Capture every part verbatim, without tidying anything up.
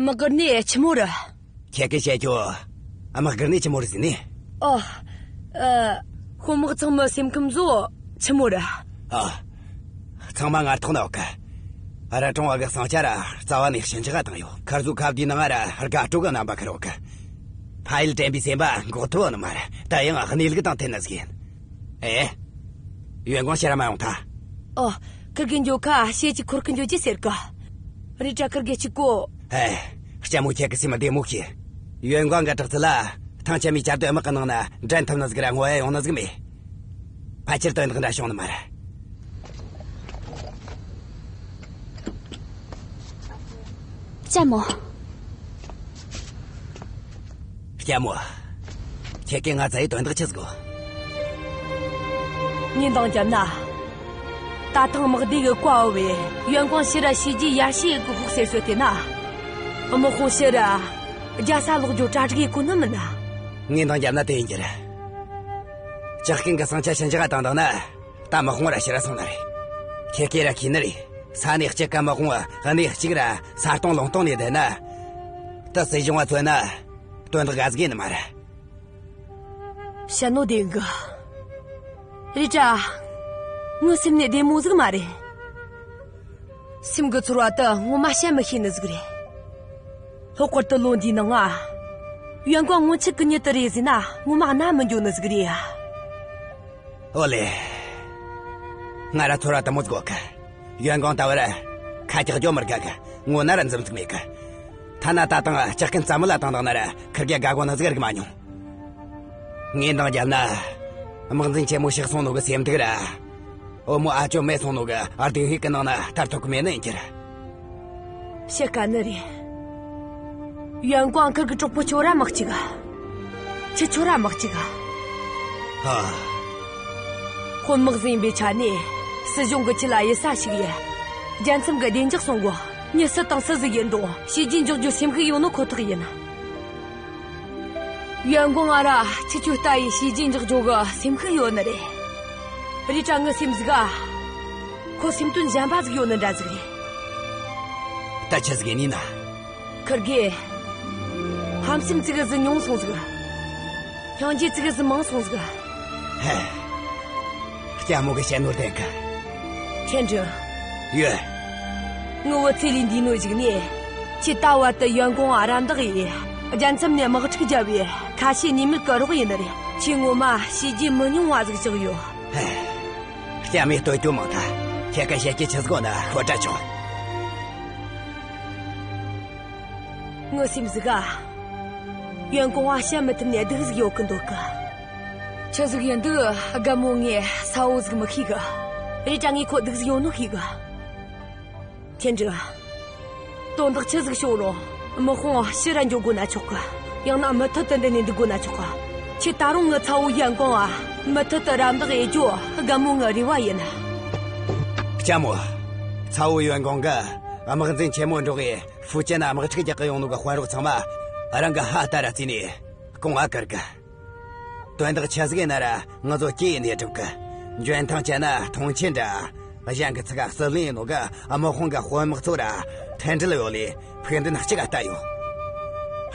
དམག་སྒར་ནས་ཆི་མོ་རེད། ཁྱེད་ཀྱིས་བཤད་རྒྱུ། དམག་སྒར་ནས་ཆི་མོ་རེད་ཟེར་ནི། ཨོ། ཨ། དཔོན་དམག་ཚང་མའི་སེམས་ཁམས་ཟོ་ཆི་མོ་རེད། ཨ། ཚང་མ་ངར་ཐོག་ན་ཡོད་གི། རི་གྲོང་བ་གི་ཟིང་ཆ་ར་རྩ་བ་ནས་ཞི་འཇགས་བཏང་ཡོད། མཁར་ཟོག་ཁ་བསྡུས་ནང་ང་ར་དགའ་སྤྲོ་གི་རྣམ་པ་ཁར་ཡོད་གི། ཕ་ཡུལ་དྲན་པའི་སེམས་པ་འགོག་ཐུབ་ནི་མ་རེད། ད་ཡང་གནས་ལུགས་དང་མཐུན་ནི་ཟིག་ཡིན། ཨེ། ཡོན་ཀོང་ཕྱིར་མ་ཡོང་ཐལ། ཨོ། ཁིར་གི་འགྱོ་ཁ་ཤེད་ཀྱི་འཁོར་གི་འགྱོ་རྒྱུ་ཟེར་གི། རེད་དྲ་ཁིར་གི་གཅིག་གོ། ཨེ། ལྕམ་མོ་ཁྱེད་ཀྱི་སེམས་བདེ་མོ་བྱོས། ཡོན་ཀོང་གི་དྲག་རྩལ་ལ་ཐང་ཆད་མི་བཅའ་སྡོད་དམག་གི་ནང་ན་འགྲན་ཐུབ་ནི་ཟིག་ར་ངོ་ཡ་ཡོང་ནི་ཟིག་མེད། ཕལ་ཆེར་དོན་དག་འདྲ་བྱུང་ནི་མ་རེད། ལྕམ་མོ། ལྕམ་མོ། ཁྱེད་ཀྱིས་ང་བཙལ་ཡེ་དོན་དག་ཆི་ཟིག་གོ། ངས་འདང་བརྒྱབ་ན། ད་ཐེངས་དམག་སྡེ་གི་བཀའ་ཕབ་བས་ཡོན་ཀོང་ཕྱིར་ར་བྱས་རྗེས་ཡར་ཞུ་ཡེ་གི་ཤོག་ཟེར་སྲོལ་དེ་ན། དམག་དཔུང་ཕྱིར་ར་རྒྱལ་ས་ལོག་རྒྱུ་གྲ་སྒྲིག་ཡེ་གོ་ནི་མིན་ན། ངས་འདང་བརྒྱབ་ན་དེ་ཡིན་རྒྱུ་རེད། ཇག་རྐུན་གི་ཟིང་ཆ་ཞི་འཇགས་བཏང་དང་ན། ད་དམག་དཔུང་ར་ཕྱིར་ར་སོང་ནི་རེད། ཁྱེད་ཀྱིས་ར་མཁྱེན་ནི་རེད། ས་གནས་གཅིག་གི་དམག་དཔུང་གནས་གཅིག་ར་ས་སྟོང་ལུང་སྟོང་ནས་བསྡད་ན། ད་སྲིད་གཞུང་བ་མཚོན་ན་དོན་དག་ག་ཟིག་ཡིན་ནི་མ་རེད། བཤད་ནོ་བདེན་གི། རེད་དྲ། ངའི་སེམས་ནས་བདེ་མོ་ཟིག་མ་རེད། སེམས་གི་ཚོར་བ་དེ་ངོ་མ་བཤད་མི་ཤེས་ནི་ཟིག་རེད། ལྷག་པར་དུ་ལོ་འདིའི་ནང་ང་། ཡོན་ཀོང་སྔོན་ཆད་གི་མྱི་དེ་རེད་ཟེར་ན་ངོ་མ་རྣ་མི་འགྱོ་ནི་ཟིག་རེད་ཡ། ཨོ་ལེ། ང་ར་ཚོར་བ་དེ་མོ་ཟིག་ཡོད་གི། ཡོན་ཀོང་ད་བར་ཁ་རྒྱག་རྒྱུ་མི་དགའ་གི། ངོ་ན་ར་འཛུམ་ཟིག་མེད་གི། ཐ་ན་ད་ཐེངས་ཇག་རྐུན་རྩ་མེད་ལ་བཏང་དང་ན་ར་ཁིར་གེ་དགའ་གོ་ནི་ཟིག་རིག་མ་མྱོང་། ངས་འདང་བརྒྱབ་ན། དམག་འཛིན་ཆེན་མོ་གཤེགས་སོང་ནོ་གི་སེམས་སྡུག་ར། བུ་མོ་ཨ་ཅོ་མེད་སོང་ནོ་གི་སྡུག་བསྔལ་གི་ནང་ན་ཐར་ཐུབ་གི་མེད་ནི་ཡིན་རྒྱུ་རེད། བཤད་དཀའ་ནི་རེད། ཡོན་ཀོང་ཁིར་གི་གྲོགས་པོ་ཁྱོད་ར་མི་གཅིག་ག། ཁྱེད་ཁྱོད་ར་མི་གཅིག་ག། ཧ། དཔོན་དམག་ཟིག་ཡིན་པའི་ཆ་ནས་སྲིད་གཞུང་གི་ཁྱེད་ལ་ཡིད་ས་ཞིག་ཡིན། རྒྱལ་མཚམས་གི་བདེ་འཇགས་སྲུང་དགོས། མྱི་སུ་དང་སུ་ཟིག་ཡིན་རུང་བྱས་རྗེས་འཇོག་རྒྱུ་སེམས་ཤུགས་ཡོད་ནོ་ཁོ་ཐག་ཡིན། ཡོན་ཀོང་ང་ར་ཁྱེད་ཆོའི་ལྟ་ཡི་བྱས་རྗེས་འཇོག་རྒྱུ་གི་སེམས་ཤུགས་ཡོད་ནི་རེད། རེད་དྲ་ངའི་སེམས་ཟིག་ག། ཁོ་སེམས་དོན་གཞན་པ་ཟིག་ཡོད་ནི་འདྲ་ཟིག་རེད། ད་ཆི་ཟིག་ཡིན་ནི་ན། ཁིར་གེ། ཧམ་སེམས་ཙི་གེ་ཟིག་ཉུང་སོང་ཟིག། སྙིང་རྗེ་ཙི་གེ་ཟིག་མང་སོང་ཟིག། ཧེ། ལྕམ་མོ་གིས་བཤད་ནོ་བདེན་གི། ཐེན་ཀྲིན། ཡོད། ངའི་བུ་ཚེ་ལས་འདས་ནོའི་གཞུག་ནས། ཁྱེད་ད་བར་དུ་ཡོན་ཀོང་ང་རམ་འདེགས་ཡེ། རྒྱལ་མཚམས་ནས་དམག་འཁྲུག་བརྒྱབ་བས་ཁ་ཞེ་གཉིས་མེད་གི་རོགས་ཡིན་ནི་རེད། ཁྱེད་ངོ་མ་བྱས་རྗེས་མི་ཉུང་བ་ཟིག་བཞག་ཡོད། ཧེ། ལྕམ་མོས་བསྟོད་རྒྱུ་མང་ཐལ། ཁྱེད་ཀྱིས་བཤད་རྒྱུ་ཆི་ཟིག་ཡོད་ན་ཤོད་དྲ་ཆོག། ངའི་སེམས་ཟིག་ག། ཡོན་ཀོང་ང་བཤད་མི་ཐུབ་ནས་སྡུག་ཟིག་ཡོད་གི་འདོད་གི། ཆི་ཟིག་ཡིན་འདུག་རྒན་མོ་ངས་གསལ་བོ་ཟིག་མི་ཤེས་གི། རེད་དྲ་ངས་ཁོ་སྡུག་ཟིག་ཡོད་ནོ་ཤེས་གི། ཐེན་ཀྲིན། དོན་དག་ཆི་ཟིག་བྱུང་རུང་དམག་དཔུང་ཕྱིར་ར་འགྱོ་དགོ་ན་ཆོག་གི། ཡང་ན་མུ་མཐུད་དུ་འདི་ནས་འདུག་དགོ་ན་ཆོག་གི། ཁྱེད་ད་རུང་ངའི་ཚ་བོ་ཡོན་ཀོང་ང་མུ་མཐུད་དུ་རམ་འདེགས་ཡེ་རྒྱུ་རྒན་མོ་ངའི་རེ་བ་ཡིན། ལྕམ་མོ། ཚ་བོ་ཡོན་ཀོང་གིས་དམག་འཛིན་ཆེན་མོ་འགྲོགས་ཡེ་ཧྥུ་ཅན་ན་དམག་འཁྲུག་རྒྱག་གི་ཡོང་ནོ་གི་དཔོན་རོགས་ཚང་མ་རང་གི་ཕ་ལྟར་ར་བརྩིས་ནས་གོང་ང་བཀུར་གི། དོན་དག་ཆི་ཟིག་ཡིན་ན་ར་ང་ཚོ་གཅིག་ཡིན་ནས་སྒྲུབ་གི། འཇོན་ཐང་ཅན་ན་མཐོང་ཆེན་དྲ། གཞན་གྱི་ཚིག་ག་བརྩི་ལེན་ཡེ་ནོ་གི་དམག་དཔུང་གི་དཔོན་དམག་ཚོ་ར་མཐུན་སྒྲིལ་ཡོད་ལེ་ཕུགས་འདུན་གཅིག་ག་ལྟ་ཡོད།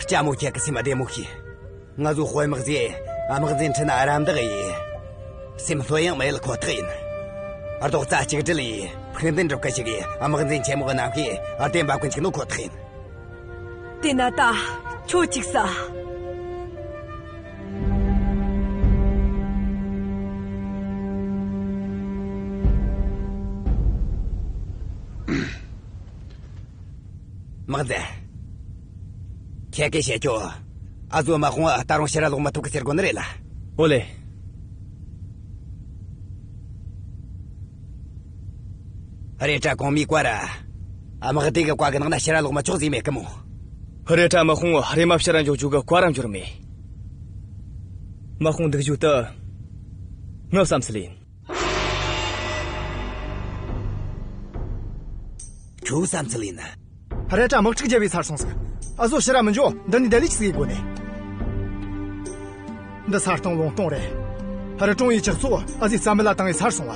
ལྕམ་མོ་ཁྱེད་ཀྱི་སེམས་བདེ་མོ་བྱོས། ང་ཚོའི་དཔོན་དམག་ཚོས་དམག་འཛིན་ཁྲིན་ན་རམ་འདེགས་ཡེ། སེམས་ལྷོད་ཡངས་མེད་ཁོ་ཐག་ཡིན། རྡོག་རྩ་གཅིག་སྒྲིལ་ཡེ་ཕུགས་འདུན་སྒྲུབ་གི་ཞིག་གིས་དམག་འཛིན་ཆེན་མོ་གི་རྣམ་ཤེས་བདེ་འབབ་གི་འཇུག་ནོ་ཁོ་ཐག་ཡིན། དེ་ན་ད་ཁྱོད་ཅིག་ཟ། དམག་འཛིན། ཁྱེད་ཀྱིས་བཤད་རྒྱུ། ཨ་ཟོ་དམག་དཔུང་ད་རུང་ཕྱིར་ར་ལོག་མི་ཐུབ་གི་ཟེར་གོ་ནི་རེད་ལ། ཨོ་ལེ། རེད་དྲ་གོང་མའི་བཀའ་ར། དམག་སྡེ་གི་བཀའ་གི་ནང་ན་ཕྱིར་ར་ལོག་མི་ཆོག་ཟེར་མེད་གི་མོ། རེད་དྲ་དམག་དཔུང་རེམ་མ་ཕྱིར་ར་འཇོག་རྒྱུ་གི་བཀའ་ར་འབྱོར་མེད། དམག་དཔུང་འདུག་རྒྱུ་དེ་ངའི་བསམ་ཚུལ་ཡིན། ཁྱོའི་བསམ་ཚུལ་ཡིན་ན། རེད་དྲ་དམག་འཁྲུག་བརྒྱབ་བས་ཚར་སོང་ཟིག། ཨ་ཟོ་ཕྱིར་ར་མི་འགྱོ། འདི་ནས་བསྡད་ལས་ཅི་ཟིག་ཡེ་དགོ་ནས། འདི་ས་སྟོང་ལུང་སྟོང་རེད། རི་གྲོང་ཡི་ཇག་ཚོགས་ཨ་ཟོས་རྩ་མེད་ལ་བཏང་བས་ཚར་སོང་བ།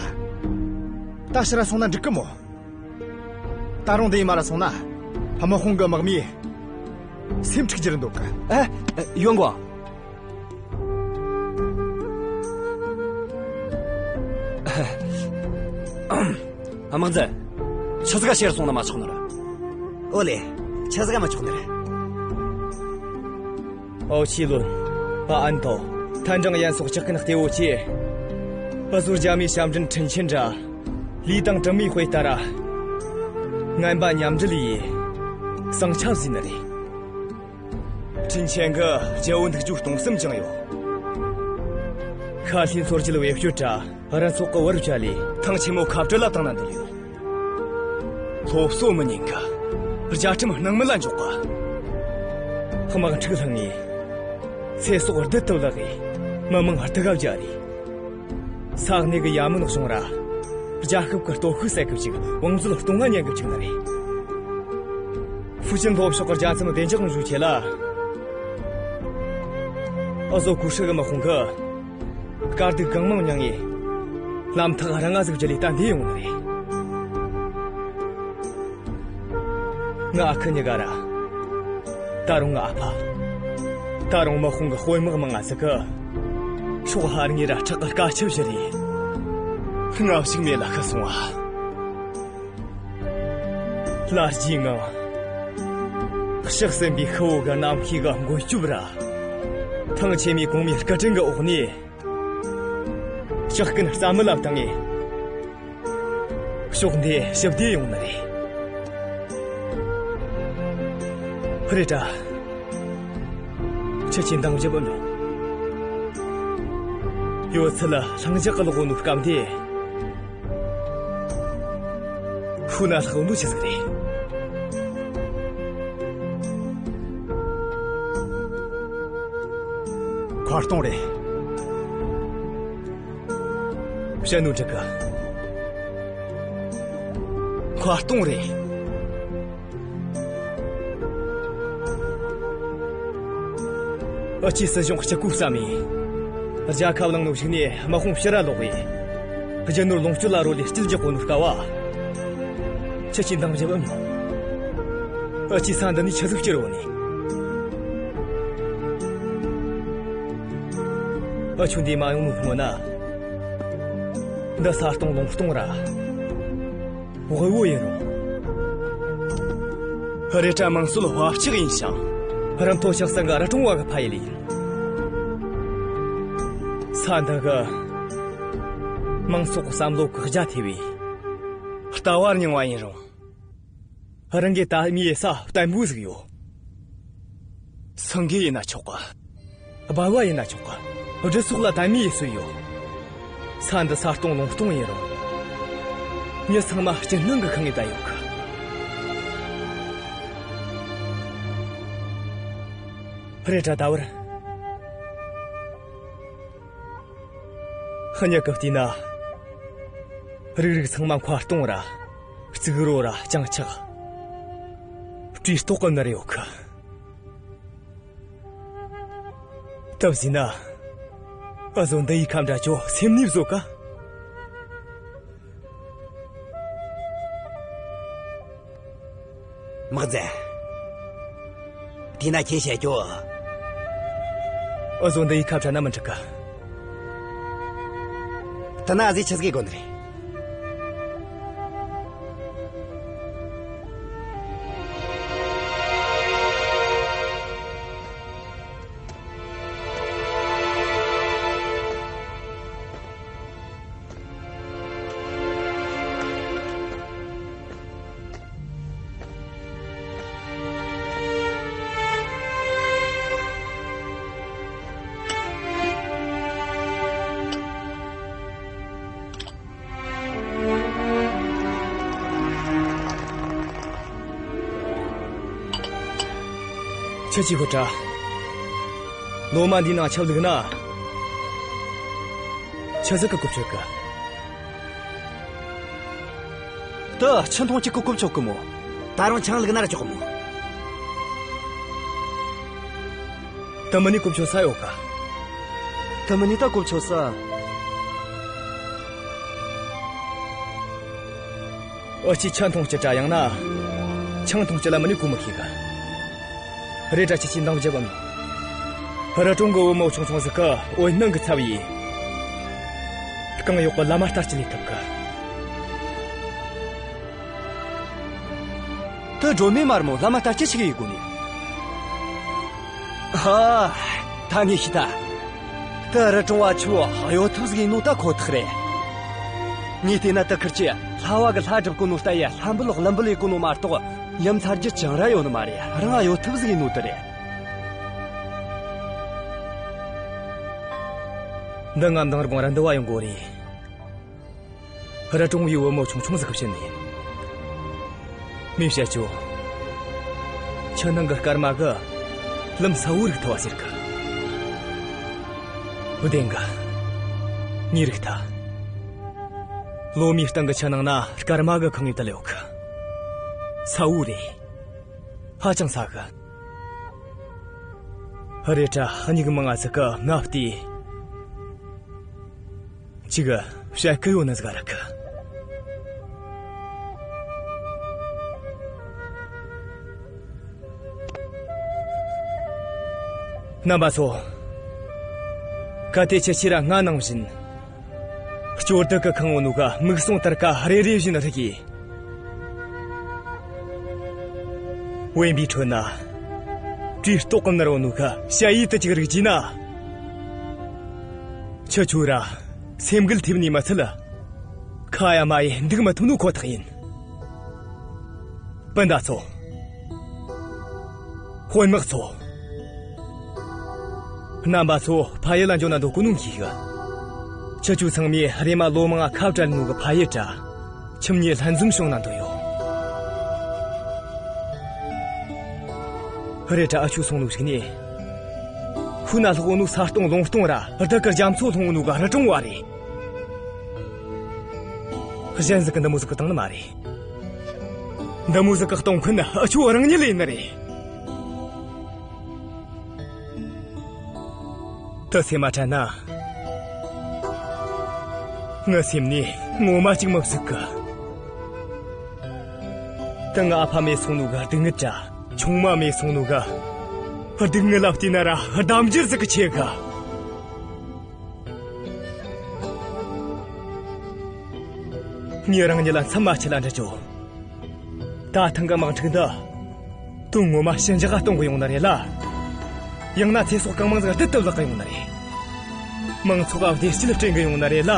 ད་ཕྱིར་ར་སོང་ན་འགྲིག་གི་མོ། ད་རུང་འདི་ཡི་མ་ར་སོང་ན། དམག་དཔུང་གི་དམག་མིས་ སེམས་འཁྲུག་རྒྱུ་རེད་འདོད་གི། ཨ། ཡོན་ཀོང་། དམག་མཛད། ཆི་ཟིག་ག་ཕྱིར་སོང་ན་མི་ཆོག་ནི་རེད། ཨོ་ལེ། ཆི་ཟིག་ག་མི་ཆོག་ནི་རེད། ཨའོ་ཆི་ལུན། པ་ཨན་ཐོ། ཐན་ཀྲང་ཡན་སོགས་ཇག་རྐུན་གཏེ་བོ་ཆེ། ཨ་ཟུར་རྒྱ་མིའི་ཞབས་འདྲེན་ཁྲིན་ཆེན་དྲ། ལི་དང་གྲིབ་མའི་དཔེ་ལྟར། ངན་པ་མཉམ་འབྲེལ་ཡིས། ཟིང་ཆ་བཟོས་ནི་རེད། ཁྲིན་ཆེན་གྱིས་རྒྱལ་བོ་འདུག་རྒྱུ་གཏོང་སེམས་བཅངས་ཡོད། ཤར་ལྷོའི་མཚོ་རྒྱལ་བེ་སྤྱོད་དྲ་ར་ཚོགས་ཀྱི་བར་བཅད་ལས་ཐང་ཆེན་མོ་ཁ་བྲལ་ལ་བཏང་ན་འདོད་ཡོད། སློབ་གསོ་མི་ཉན་གི། རྒྱལ་ཁྲིམས་སྣང་མེད་ལ་འཇོག་གི། དམག་འཁྲུག་ལྷང་ངེ། ཚེ་སྲོག་བདུད་དུ་བརླག་གི། མི་མང་སྡུག་ག་བརྒྱལ་ལས། ས་གནས་ཀྱི་ཡ་མོན་གཞུང་ར། རྒྱལ་ཁབ་ཀྱི་སྟོབས་ཤུགས་ཟད་གི་བཅུག། བང་མཛོད་སྟོང་ང་ཉན་གི་བཅུག་ནི་རེད། ཧྥུ་ཅན་ལྷོ་ཕྱོགས་ཀྱི་རྒྱལ་མཚམས་བདེ་འཇགས་འཇུག་ཆེད་ལ། ཨ་ཟོ་ཀུ་ཧྲི་གི་དམག་དཔུང་གིས། དཀའ་སྡུག་གང་མང་མྱངས་ངེ། ལམ་ཐག་རིང་ང་ཟིག་བརྒྱུད་ལས་ད་འདི་ཡོང་ནི་རེད། ང་ཨ་ཁུ་གཉིས་ཀ་ར། ད་རུང་ང་ཨ་ཕ། ད་རུང་དམག་དཔུང་གི་དཔོན་དམག་མང་ང་ཟིག་གི། ཕྱོགས་ཧར་ངེ་ར་ཁྲག་གི་དཀའ་ཆུ་བཞུར་རེ། ང་ཕྱུགས་མེད་ལ་ཤི་སོང་ཨ། ལ་རྒྱའི་ངང་། ཕྱག་སེམས་པའི་ཤི་བོ་གི་རྣམ་ཤེས་གི་མགོན་སྐྱོབ་ར། ཐང་ཆེན་མོའི་གོང་མའི་སྐུ་དྲིན་གི་འོག་ནས། ཇག་རྐུན་རྩ་མེད་ལ་བཏང་ངེ། ཕྱོགས་འདི་ཞི་བདེ་ཡོང་ནི་རེད། རེད་དྲ། ཁྱེད་ཀྱིས་འདང་རྒྱབ་ཨེ་མྱོང་། ཡོད་ཚད་ལྷིང་འཇགས་ཀྱི་ལོག་ནོ་སྐབས་འདི། ཤུལ་ན་ལྷག་ནོ་ཆི་ཟིག་རེད། མཁར་སྟོང་རེད། བཤད་ནོ་འགྲིག་གི། མཁར་སྟོང་རེད། ཨ་ཅེ་སྲིད་གཞུང་གཅིག་པུ་བསམ་ཡིན། རྒྱལ་ཁབ་བླངས་ནོ་གཞུག་ནས་དམག་དཔུང་ཕྱིར་ར་ལོག་ཡིན། རྒྱུ་ནོར་ལོངས་སྤྱོད་ལ་རོལ་ལས་སྐྱིད་རྒྱག་གོ་ནོ་སྐབས་བ། ཁྱེད་ཀྱིས་འདང་རྒྱབ་ཨེ་མྱོང་། ཨ་ཅེ་ས་འདི་ནས་ཆི་ཟིག་བསྐྱུར་ཡོང་ནས། ཨ་ཆུ་འདི་མ་ཡོང་ནོ་སྔོན་ན། འདི་ས་སྟོང་ལུང་སྟོང་ར། དབུལ་བོ་ཡིན་རུང་། རེད་དྲ་དམངས་སྲོལ་བབ་ཆགས་ཡིན་ཞིང་། རི་མཐོ་ཕྱོགས་སུ་འགའ་ར་གྲོང་བ་གི་ཕ་ཡུལ་ཡིན། ས་འདི་གི་མང་ཚོགས་བསམ་བློ་བཀག་རྒྱ་ཐེབས་པའི་ལྟ་བ་རྙིང་བ་ཡིན་རུང་། རང་གི་ད་མིའི་ས་བརྟན་པོ་ཟིག་ཡོད། སེང་གེ་ཡིན་ན་ཆོག་གི། སྦལ་བ་ཡིན་ན་ཆོག་གི། སྦྲུལ་སོགས་ལ་དད་མོས་ཡེད་སྲོལ་ཡོད། ས་འདི་ས་སྟོང་ལུང་སྟོང་ཡིན་རུང་། མྱི་ཚང་མ་སྐྱིད་སྣང་གིས་ཁེངས་ངེ་བསྡད་ཡོད་གི། རེད་དྲ་ད་བར། ཧ་ཉག་གི་བལྟས་ན། རིག་རིག་ཚང་མ་མཁར་སྟོང་ར། རྩིག་རོ་ར་གྱང་ཆག་བཀྲེས་ལྟོགས་གི་ནར་ཡོད་གི། སྟབས་ཟིན་ན། ཨ་ཟོ་འདི་ཡི་ཁམས་འདྲ་ཅོ་སེམས་ནུས་བཟོ་ག། དམག་མཛད། དེས་ན་ཁྱེད་བཤད་རྒྱོ། ཨ་ཟོ་འདི་ཡི་ཁ་བྲལ་ན་མི་འགྲིག་ག། དེ་ན་ཨ་ཟོས་ཆི་ཟིག་དགོས་ནི་རེད། ཁྱེད་ཀྱིས་ཤོད་དྲ། ལོ་མ་འདིའི་ནང་ཆབ་བླུགས་ན། ཆི་ཟིག་གི་གོ་ཆོད་གི། ད་ཆུ་འཐུང་གཅིག་གི་གོ་ཆོད་གི་མོ། ད་རུང་ཆང་བླུགས་ན་ར་ཆོག་གི་མོ། ད་མི་ནི་གོ་ཆོད་ས་ཡོད་ག། ད་མི་ནི་ད་གོ་ཆོད་ས། ཨ་ཅེ་ཆུ་འཐུང་རྒྱུ་དྲ་ཡང་ན། ཆང་འཐུང་རྒྱུ་ལ་མི་ནི་གོ་མི་ཤེས་ག། རེད་དྲ་ཁྱེད་ཆོས་འདང་བརྒྱབ་བམ། རི་གྲོང་གི་བུ་མོ་ཆུང་ཆུང་ཟིག་གིས་བུ་སྣང་གི་ཚབ་ཡས། རྐང་གཡོག་གི་བླ་མ་ལྟར་གྱི་ལས་ཐུབ་གི། དེ་སྒྲོལ་མས་མ་རེད་མོ། བླ་མ་ལྟར་གྱི་ཞིག་ཡེད་དགོས་ནི། ཧ། ད་ངས་ཤེས་ཐལ། དེ་རི་གྲོང་བ་ཆོའི་གཡོ་ཐབས་ཟིག་ཡིན་ནོ་ད་ཁོ་ཐག་རེད། ངས་བལྟས་ན་དེ་ཁུར་གྱིས་ལྷ་བ་གི་ལྷ་སྒྲུབ་གོ་ནོ་ལྟ་ཡི་ལྷ་འབུལ་ཀླུ་འབུལ་ཡེད་གོ་ནོ་མ་གཏོགས་ཡ་མཚར་རྒྱུ་ཅང་ར་ཡོད་ནི་མ་རེད། རང་གཡོ་ཐབས་ཟིག་ཡིན་ནོ་དེ་རེད། འདི་ང་མདང་དགོང་ར་འདི་བ་ཡོང་གོ་རེད། རི་གྲོང་བའི་བུ་མོ་ཆུང་ཆུང་ཟིག་གིས་བཤད་ནི་ཡིན། མོས་བཤད་རྒྱུ། ཆུ་ནང་གི་སྐར་མ་གིས་ལམ་གསལ་བོ་རིག་ཐུབ་བ་ཟེར་གི། བདེན་གི། ངས་རིག་ཐལ། ལོ་མའི་སྟེང་གི་ཆུ་ནང་ན་སྐར་མ་གིས་ཁེངས་ཡོད་དེ་ལོས་གི། གསལ་བོ་རེད། ཧ་ཅང་གསལ་གི། རེད་དྲ་སྨྱུག་མ་ང་ཟིག་གིས་ང་བལྟས། ཅིག་བཤད་གི་ཡོད་ནི་ཟིག་རེད་གི། རྣམ་པ་ཚོ། གལ་ཏེ་ཁྱེད་ར་ང་ནང་བཞིན། སྐྱོ་སྡུག་གིས་ཁེངས་ཡོད་ནོ་གི་མིག་ཟུང་དར་ཁ་རེ་རེ་བཞིན་རིག་གི། དབེན་པའི་ཁྲོད་ན། བྲེ་ལྟོགས་གིས་མནར་ཡོད་ནོ་གི་ཞ་ཡི་དེ་ཅིག་རིག་རྒྱུས་ན། ཁྱེད་ཆོ་ར་སེམས་འགུལ་ཐེབས་ནི་མི་ཚད། ཁ་ཡ་མ་ཡི་འདུག་མི་ཐུབ་ནོ་ཁོ་ཐག་ཡིན། སྤུན་ཟླ་ཚོ། དཔོན་དམག་ཚོ། རྣམ་པ་ཚོ་ཕ་ཡུལ་ལ་འགྱོ་ན་འདོད་གོ་ནོ་མཁྱེན་གི། ཁྱེད་ཆོ་ཚང་མས་རེམ་མ་ལོ་མང་ང་ཁ་བྲལ་ནོ་གི་ཕ་ཡུལ་དྲ་ཁྱིམ་མྱི་ལྷན་འཛོམས་བྱུང་ན་འདོད་ཡོད། རེད་དྲ་འུ་ཆོ་སོང་ནོ་ཞིག་ནས། ཤུལ་ན་ལྷག་ཡོད་ནོ་ས་སྟོང་ལུང་སྟོང་ར་སྡུག་གི་རྒྱ་མཚོ་ལྷུང་ཡོད་ནོ་གི་རི་གྲོང་བ་རེད། གཞན་ཟིག་གིས་འདི་མོ་ཟིག་གི་བཏང་ནི་མ་རེད། འདི་མོ་ཟིག་གི་གཏོང་མཁན་འུ་ཆོ་རང་ཉིད་ཡིན་ནི་རེད། དེ་སེམས་མ་དྲན་ན། ངའི་སེམས་ནས་ངོ་མ་གཅིག་མི་བཟོད་གི། དེ་ང་ཨ་ཕ་མེད་སོང་ནོ་གི་སྡུག་བསྔལ་དྲ་ཆུང་མ་མེད་སོང་ནོ་གི་སྡུག་བསྔལ་ལ་བལྟས་ན་ར་གདམ་རྒྱུ་ཟིག་གི་ཆེ་གི། ངས་རང་ཉིད་ལ་མཚམས་མ་ཆད་ལ་འདྲི་ཆོག། ད་ཐེངས་གི་དམག་འཁྲུག་འདི་དོན་ངོ་མ་ཞི་འཇགས་གཏོང་གི་ཡོང་ནི་རེད་ལ། ཡང་ན་ཚེ་སྲོག་གང་མང་ཟིག་བདུད་དུ་བརླག་གི་ཡོང་ནི་རེད། མང་ཚོགས་ལ་བདེ་སྐྱིད་སྤྲད་གི་ཡོང་ནི་རེད་ལ།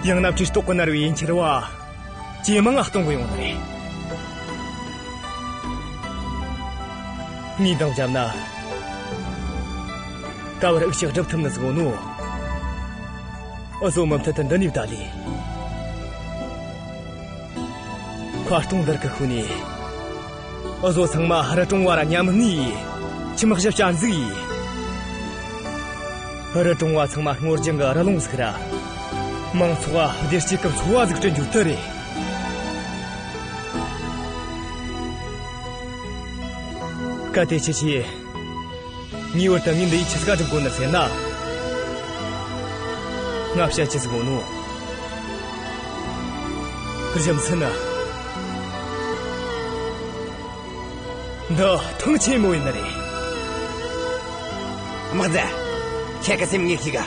ཡང་ན་བྲེ་ལྟོགས་གིས་མནར་བའི་ཡུལ་གྱར་བ་ཇེ་མང་ང་གཏོང་གི་ཡོང་ནི་རེད། ངས་འདང་བརྒྱབ་ན། ད་བར་འུ་ཅག་སྒྲུབ་ཐུབ་ནི་ཟིག་ཡོད་ནོ། འུ་ཟོ་མུ་མཐུད་དུ་འདི་ནས་བསྡད་ལེ། མཁར་སྟོང་འདིར་གི་ཤུལ་ནས། འུ་ཟོ་ཚང་མ་རི་གྲོང་བ་ར་མཉམ་གནས་ཡས། ཁྱིམ་གཞི་བསྐྱར་འཛུགས་ཡས། རི་གྲོང་བ་ཚང་མ་སྔོ་ལྗང་གི་རི་ལུང་ཟིག་ར། མང་ཚོགས་བདེ་སྐྱིད་ཀྱི་འཚོ་བ་ཟིག་བསྐྲུན་རྒྱུ་དེ་རེད། གལ་ཏེ་ཁྱེད་ཆོས། ངེས་པར་དུ་ངས་འདི་ཡི་ཆི་ཟིག་ག་སྒྲུབ་དགོས་ནི་ཟེར་ན། ང་བཤད་རྒྱུ་ཟིག་ཡོད་ནོ། རྒྱུ་མཚན་ནི། འདི་ཐང་ཆེན་མོ་ཡིན་ནི་རེད། དམག་འཛིན། ཁྱེད་ཀྱི་སེམས་ངས་ཤེས་གི།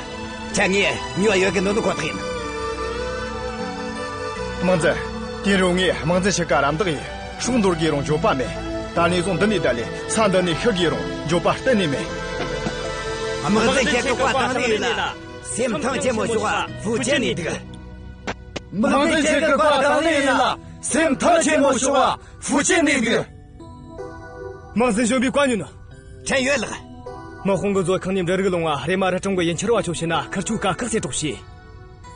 ཁྱེད་ངས་ཉོ་ཡོད་གི་འདོད་ནོ་ཁོ་ཐག་ཡིན། དམག་འཛིན། དེ་རིང་ངས་དམག་འཛིན་ཕྱི་ཀ་རམ་འདེགས་ཡས། སྲོག་འདོར་གི་རུང་འགྱོད་པ་མེད། ད་ནས་བཟུང་འདི་ནས་བསྡད་ལེ། ས་འདི་ནས་ཤི་གི་རུང་འགྱོད་པ་གཏན་ནས་མེད། དམག་འཛིན་ཁྱེད་ཀྱི་བཀའ་དང་ལེན་ཡིན་ལ། སེམས་ཐང་ཆེན་མོ་ཞོག་ཨ། ཧྥུ་ཅན་ནས་འདུག། དམག་འཛིན་ཁྱེད་ཀྱི་བཀའ་དང་ལེན་ཡིན་ལ། སེམས་ཐང་ཆེན་མོ་ཞོག་ཨ། ཧྥུ་ཅན་ནས་འདུག། དམག་འཛིན་གཞོན་པའི་བཀའ་ཉོན། ཕྲན་ཡོད་ལགས། དམག་དཔུང་གི་མཛོད་ཁང་ནས་འབྲུ་རིགས་ལོངས་ང་རེམ་མ་རི་གྲོང་གི་ཡུལ་གྱར་བ་ཆོ་ཕྱིན་ན་ཁུར་ཆོའི་དཀའ་ཁག་སེལ་རོགས་བྱོས།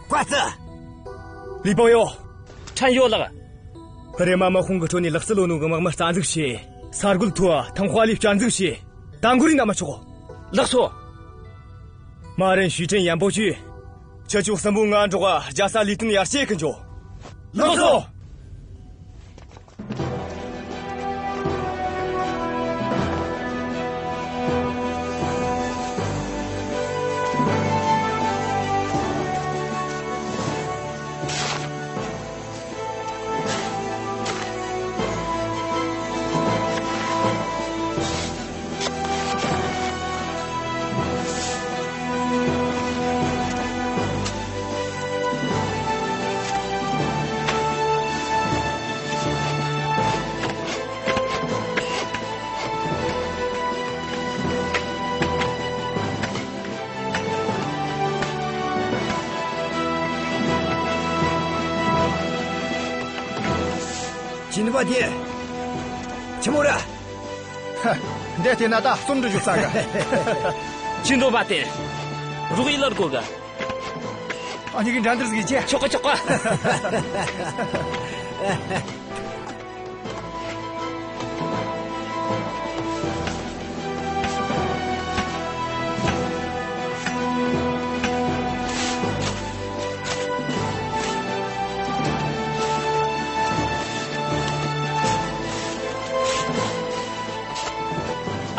བཀའ་སྩལ། ལི་པང་ཡོ། ཕྲན་ཡོད་ལགས། རེམ་མ་དམག་དཔུང་གི་ཁྲོད་ནས་ལག་རྩལ་ཡོད་ནོ་གི་དམག་མི་རྩ་འཛུགས་བྱོས། ས་རྒོད་ཐུ་ཐང་ཧྭ་ལི་བསྐྱར་འཛུགས་བྱོས། ད་འགོར་རིན་ན་མི་ཆོག། ལགས་སོ། མ་རན་ཞུས་ཀྲིན་ཡན་པོ་ཆོས། ཁྱེད་ཆོ་གསུམ་པོ་ང་འགྲོགས་རྒྱལ་ས་ལི་ཏུན་ཡར་སྐྱེལ་གི་འགྱོ། ལགས་སོ། ཅི་འདི་པ་དེ། ཆི་མོ་ར། ཧ། འདི་དེ་ན་ད་རྩོམ་འབྲི་རྒྱུ་ས་ག་ཅི་འདོད་པ་དེ། རོགས་ཡིད་ལར་གོ་ག་ཨ་ནི་གི་འགྲན་བསྡུར་ཟིག་ཅེ། ཆོག་ག་ཆོག་ག་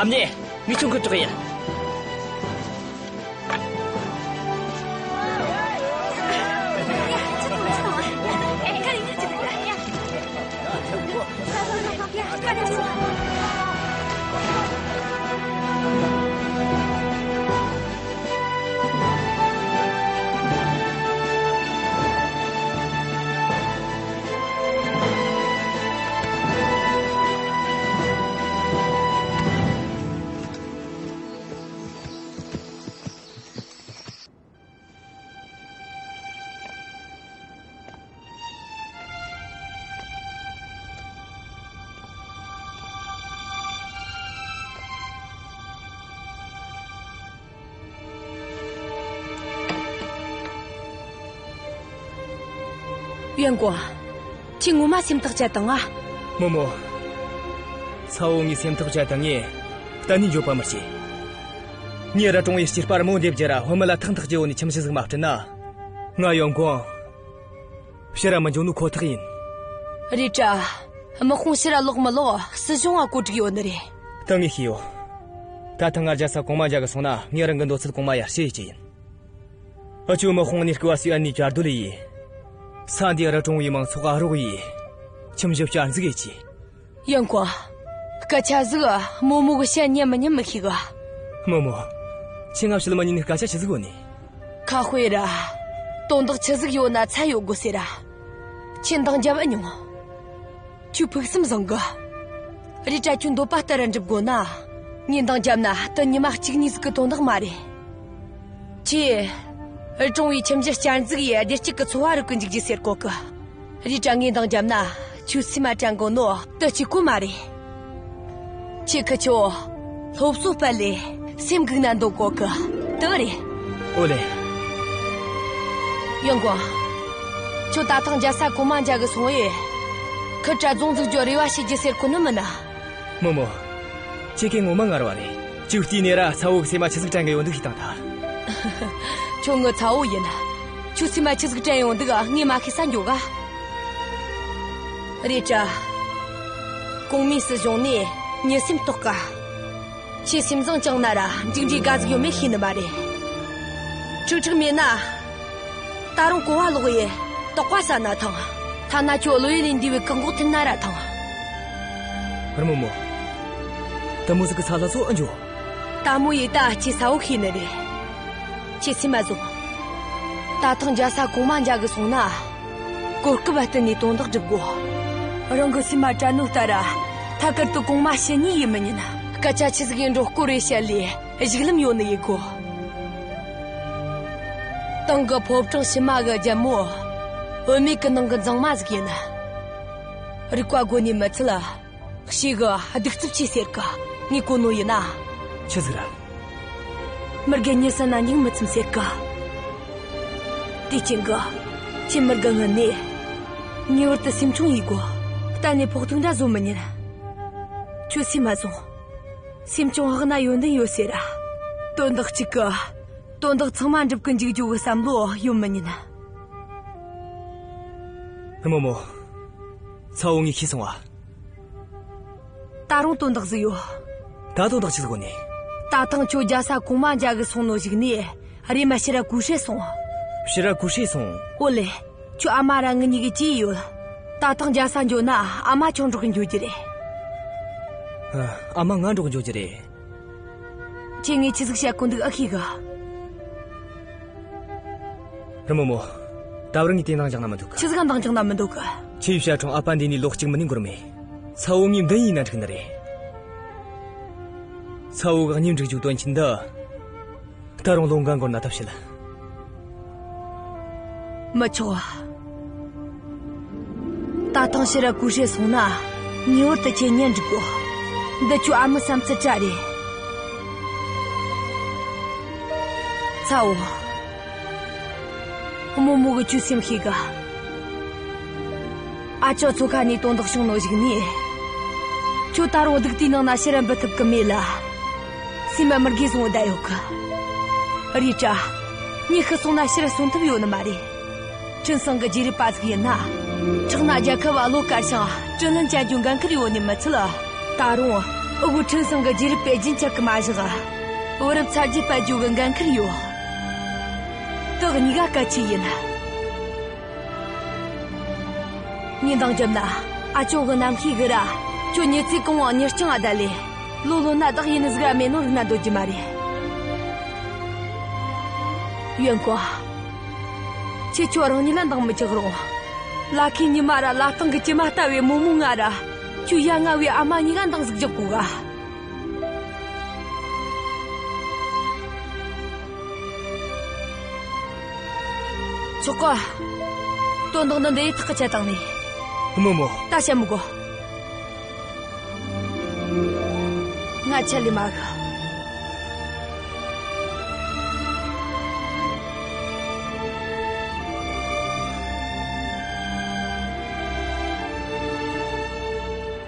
ཨ་མྱེས། ངས་ཁྱོད་ཁུར་དྲག་ཡིན། ཡོན་ཀོང་། ཁྱོས་ངོ་མ་སེམས་ཐག་བཅད་བཏང་ང་། རྨོ་མོ། ཚ་བོ་ངས་སེམས་ཐག་བཅད་བཏང་ངས། གཏན་ནས་འགྱོད་པ་མི་བྱེད། ངས་རི་གྲོང་བའི་སྐྱེས་པ་རྨོ་འདེབས་རྒྱུ་ར་བུད་མེད་ལ་ཐག་འཐག་རྒྱུ་བོ་ནས་ཁྱིམ་གཞི་ཟིག་མ་བསྐྲུན་ན། ང་ཡོན་ཀོང་། ཕྱིར་ར་མི་འགྱོ་ནོ་ཁོ་ཐག་ཡིན། རེད་དྲ། དམག་དཔུང་ཕྱིར་ར་ལོག་མི་ལོག་སྲིད་གཞུང་ང་བཀོད་སྒྲིག་ཡོད་ནི་རེད། ད་ངས་ཤེས་ཡོད། ད་ཐེངས་ང་རྒྱལ་ས་གོང་མ་མཇལ་གི་སོང་ན་ངས་རང་གི་འདོད་ཚུལ་གོང་མ་ཡར་བཤད་ཡེད་རྒྱུ་ཡིན། འུ་ཆོའི་དམག་དཔུང་ནས་སྐུ་བ་སི་ཨན་ནས་བཅའ་སྡོད་ལས་ཡེད། ས་འདིའི་རི་གྲོང་བའི་མང་ཚོགས་ཨ་རོགས་ཡེད། ཁྱིམ་གཞི་བསྐྱར་འཛུགས་ཡེད་རྒྱུ། ཡོན་ཀོང་། སྐད་ཆ་ཟིག་རྨོ་མོ་གི་བཤད་ཉན་མི་ཉན་མི་ཤེས་གི། རྨོ་མོ། ཁྱོས་ང་བཤད་མ་ཉན་ནི་སྐད་ཆ་ཆི་ཟིག་ཡོད་ནི། ཁ་དཔེ་ར། དོན་དག་ཆི་ཟིག་ཡོད་ན་ཚད་ཡོད་དགོས་ཟེར་ར། ཁྱོས་འདང་རྒྱབ་ཨེ་མྱོང་། ཁྱོས་ཕུགས་བསམ་བཟང་གི། རེད་དྲ་ཁྱོའི་འདོད་པ་ལྟར་ར་འགྲུབ་དགོས་ན། ངས་འདང་རྒྱབ་ན་དེ་ཉི་མ་གཅིག་གཉིས་ཟིག་གི་དོན་དག་མ་རེད། ཁྱོས། རི་གྲོང་བའི་ཁྱིམ་གཞི་བསྐྱར་འཛུགས་ཡེད་བདེ་སྐྱིད་ཀྱི་འཚོ་བ་རོལ་གི་འཇུག་རྒྱུ་ཟེར་གོ་གི། རེད་དྲ་ངས་འདང་རྒྱབ་ན་ཁྱོའི་སེམས་མ་དྲན་གོ་ནོ་དེ་གཅིག་པོ་མ་རེད། ཁྱོས་ཁུ་ཆོ་སློབ་གསོ་སྤེལ་ལས་སེམས་འགུག་ན་འདོད་གོ་གི། དེ་རེད། ཨོ་ལེ། ཡོན་ཀོང་། ཁྱོད་ད་ཐེངས་རྒྱལ་ས་གོང་མ་མཇལ་གི་སོང་ཡེ། ཁུར་དྲ་རྫོང་འཛུགས་རྒྱུ་རེ་བ་བྱེད་རྒྱུ་ཟེར་གོ་ནི་མིན་ན། རྨོ་མོ། ཁྱེད་ཀྱིས་ངོ་མ་ངར་བ་རེད། ཅིག་བལྟས་ནས་ར་ཚ་བོ་གི་སེམས་མ་ཆི་ཟིག་དྲན་གི་ཡོད་འདུག་ཤེས་བཏང་ཐལ། ཁྱོད་ངའི་ཚ་བོ་ཡིན། ཁྱོའི་སེམས་མ་ཆི་ཟིག་དྲན་ཡོད་འདུག་ངས་མ་ཤེས་ས་འགྱོ་ག་རེད་དྲ། གོང་མའི་སྲིད་གཞུང་ནས་མྱི་སེམས་རྟོགས་ག་ཁྱོས་སེམས་བཟང་བཅངས་ན་ར་མཇུག་འབྲས་དགའ་ཟིག་ཡོད་མེད་ཤེས་ནི་མ་རེད། ཁྲིག་ཁྲིག་མེད་ན། ད་རུང་གོ་བ་ལོག་ཡེ་དོགས་པ་ཟ་ན་ཐང་། ཐ་ན་ཁྱོད་བློ་ཡུལ་ལས་འདས་པའི་བཀག་འགོག་ཐེབས་ན་ར་ཐང་། རྨོ་མོ། དེ་མོ་ཟིག་གི་ཚ་ལ་སོ་ཨེ་འགྱོ། ད་མོ་ཡེ་ད་ཁྱོས་ཚ་བོ་ཤེས་ནི་རེད། ཁྱོས་སེམས་མ་བཟུང་། ད་ཐེངས་རྒྱལ་ས་གོང་མ་མཇལ་གི་སོང་ན། གོ་སྐབས་བསྟུན་ནས་དོན་དག་སྒྲུབ་དགོ། རང་གི་སེམས་མ་དྲན་ནོ་ལྟར་ར་ཐད་ཀར་དུ་གོང་མ་ཕྱི་ཉིན་ཡེ་མི་ཉན། སྐད་ཆ་ཆི་ཟིག་ཡིན་འགྲོ་སྐོར་རེ་བཤད་ལས། གཞུག་ལམ་ཡོད་ནི་ཡེ་དགོ། ཏང་གི་ཕོ་བྲང་ཕྱི་མ་གི་རྒྱལ་མོ། བུད་མེད་གི་ནང་གི་མཛངས་མ་ཟིག་ཡིན། རིག་པ་རྒོད་ནི་མི་ཚད། ཞེ་གི་གདུག་རྩུབ་ཆེ་ཟེར་གི། ངས་གོ་ནོ་ཡིན་ན། ཆི་ཟིག་ར། མི་རྒན་མྱི་བསད་ན་སྙིང་མི་ཚིམ་ཟེར་གི། དེ་རྐྱེན་གི། ཁྱོས་མི་རྒན་ངི་ནས། ངེས་པར་དུ་སེམས་ཆུང་ཡེ་དགོ། གཏན་ནས་ཕོག་ཐུག་འདྲ་བཟོ་མི་ཉན། ཁྱོས་སེམས་མ་བཟུང་། སེམས་ཆུང་ལྷག་ན་ཡོན་ཏན་ཡོད་ཟེར། དོན་དག་གཅིག་གི། དོན་དག་ཚང་མ་འགྲུབ་གི་འཇུག་རྒྱུ་གི་བསམ་བློ་ཡོད་མི་ཉན། རྨོ་མོ། ཚ་བོ་ངས་ཤེས་སོང་ང་། ད་རུང་དོན་དག་ཟིག་ཡོད། ད་དོན་དག་ཆི་ཟིག་ཡོད་ནི། ད་ཐེངས་ཁྱོད་རྒྱལ་ས་གོང་མ་མཇལ་གི་སོང་ནོ་གཞུག་ནས་རེམ་མ་ཕྱིར་ར་ཀུ་ཧྲེ་སོང་། ཕྱིར་ར་ཀུ་ཧྲེ་སོང་། ཨོ་ལེ། ཁྱོད་ཨ་མ་ར་ངེད་གཉིས་གི་ཅི་ཡོད། ད་ཐེངས་རྒྱལ་ས་འགྱོ་ན་ཨ་མ་ཁྱོད་འགྲོགས་གི་འགྱོ་རྒྱུ་རེད། ཨ། ཨ་མ་ང་འགྲོགས་འགྱོ་རྒྱུ་རེད། ཁྱོས་ངས་ཆི་ཟིག་བཤད་གོ་འདུག་ཨེ་ཤེས་གི། རྨོ་མོ། ད་བར་ངས་དེ་འདང་རྒྱག་ན་མི་འདོད་གི། ཆི་ཟིག་འདང་རྒྱག་ན་མི་འདོད་གི། ཁྱེད་ཡི་བཤད་ཁྲོང་ཨ་ཕ་འདས་ནས་ལོ་གཅིག་མིན་ནས་འགོར་མེད། ཚ་བོ་ངའི་མདུན་ཡིན་ན་འགྲིག་ནི་རེད། ཚ་བོ་གི་གཉེན་སྒྲིག་རྒྱུའི་དོན་ཆེན་འདི། ད་རུང་ལོ་འགའ་འགོར་ན་ཐབས་བྱེད། མི་ཆོག། ད་ཐེངས་ཕྱིར་ར་ཀུ་ཧྲེ་སོང་ན་ངེས་པར་དུ་ཁྱེད་གཉེན་སྒྲིག་དགོ། འདི་ཁྱོའི་ཨ་མའི་བསམ་ཚུལ་བཀྲ་རེད། ཚ་བོ། རྨོ་མོ་གིས་ཁྱོའི་སེམས་ཤེས་གི། ཨ་ཅོ་མཚོ་ཁ་ནས་དོན་དག་བྱུང་ནོ་གཞུག་ནས། ཁྱོད་ད་རུང་སྡུག་དེའི་ནང་ན་ཕྱིར་ར་འབུད་ཐུབ་གི་མེད་ལ། སེམས་མ་མི་དགེ་བཟུང་བསྡད་ཡོད་གི། རེད་དྲ། ངས་ཤི་སོང་ན་ཕྱིར་ར་གསོན་ཐུབ་ཡོད་ནི་མ་རེད། ཁྲིན་ཚང་གི་རྗེས་རབས་པ་ཟིག་ཡིན་ན། ཁྲག་སྣ་རྒྱལ་ཁབ་བ་བློ་དཀར་ཞིང་དྲིན་ལན་འཇལ་རྒྱུ་འགན་ཁུར་ཡོད་ནི་མི་ཚད། ད་རུང་འུ་གོ་ཁྲིན་ཚང་གི་རྗེས་རབས་པས་རྒྱུན་ཆད་གི་མ་བཞག་བུ་རབས་ཚ་རྒྱུད་སྤེལ་རྒྱུ་གི་འགན་ཁུར་ཡོད། དེ་གཉིས་ཀ་གལ་ཆེ་ཡིན། ངས་འདང་བརྒྱབ་ན། ཨ་ཅོ་གི་རྣམ་ཤེས་གི་ར། ཁྱོད་མྱི་ཚེ་གང་བོ་མྱི་རྐྱང་ང་བསྡད་ལས། ལོ་ལོན་ན་བདག་ཡིན་ནི་ཟིག་ར་མེད་ནོ་རིག་ན་འདོད་རྒྱུ་མ་རེད། ཡོན་ཀོང་། ཁྱེད་ཁྱོད་རང་ཉིད་ལ་འདང་མི་རྒྱག་རུང་། ལ་ཁའི་ཉི་མ་ར་ལ་ཐང་གི་གྲིབ་མ་ལྟ་བུའི་རྨོ་མོ་ང་ར། ཁྱོའི་ཡ་ང་བའི་ཨ་མ་གཉིས་ཀ་འདང་ཟིག་རྒྱག་དགོ་ག། ཆོག་གི། དོན་དག་འདི་འདི་ཡིས་ཐག་གི་བཅད་བཏང་ནི། རྨོ་མོ། ད་བཤད་མི་དགོ། ང་ཆད་ལས་མ་གི།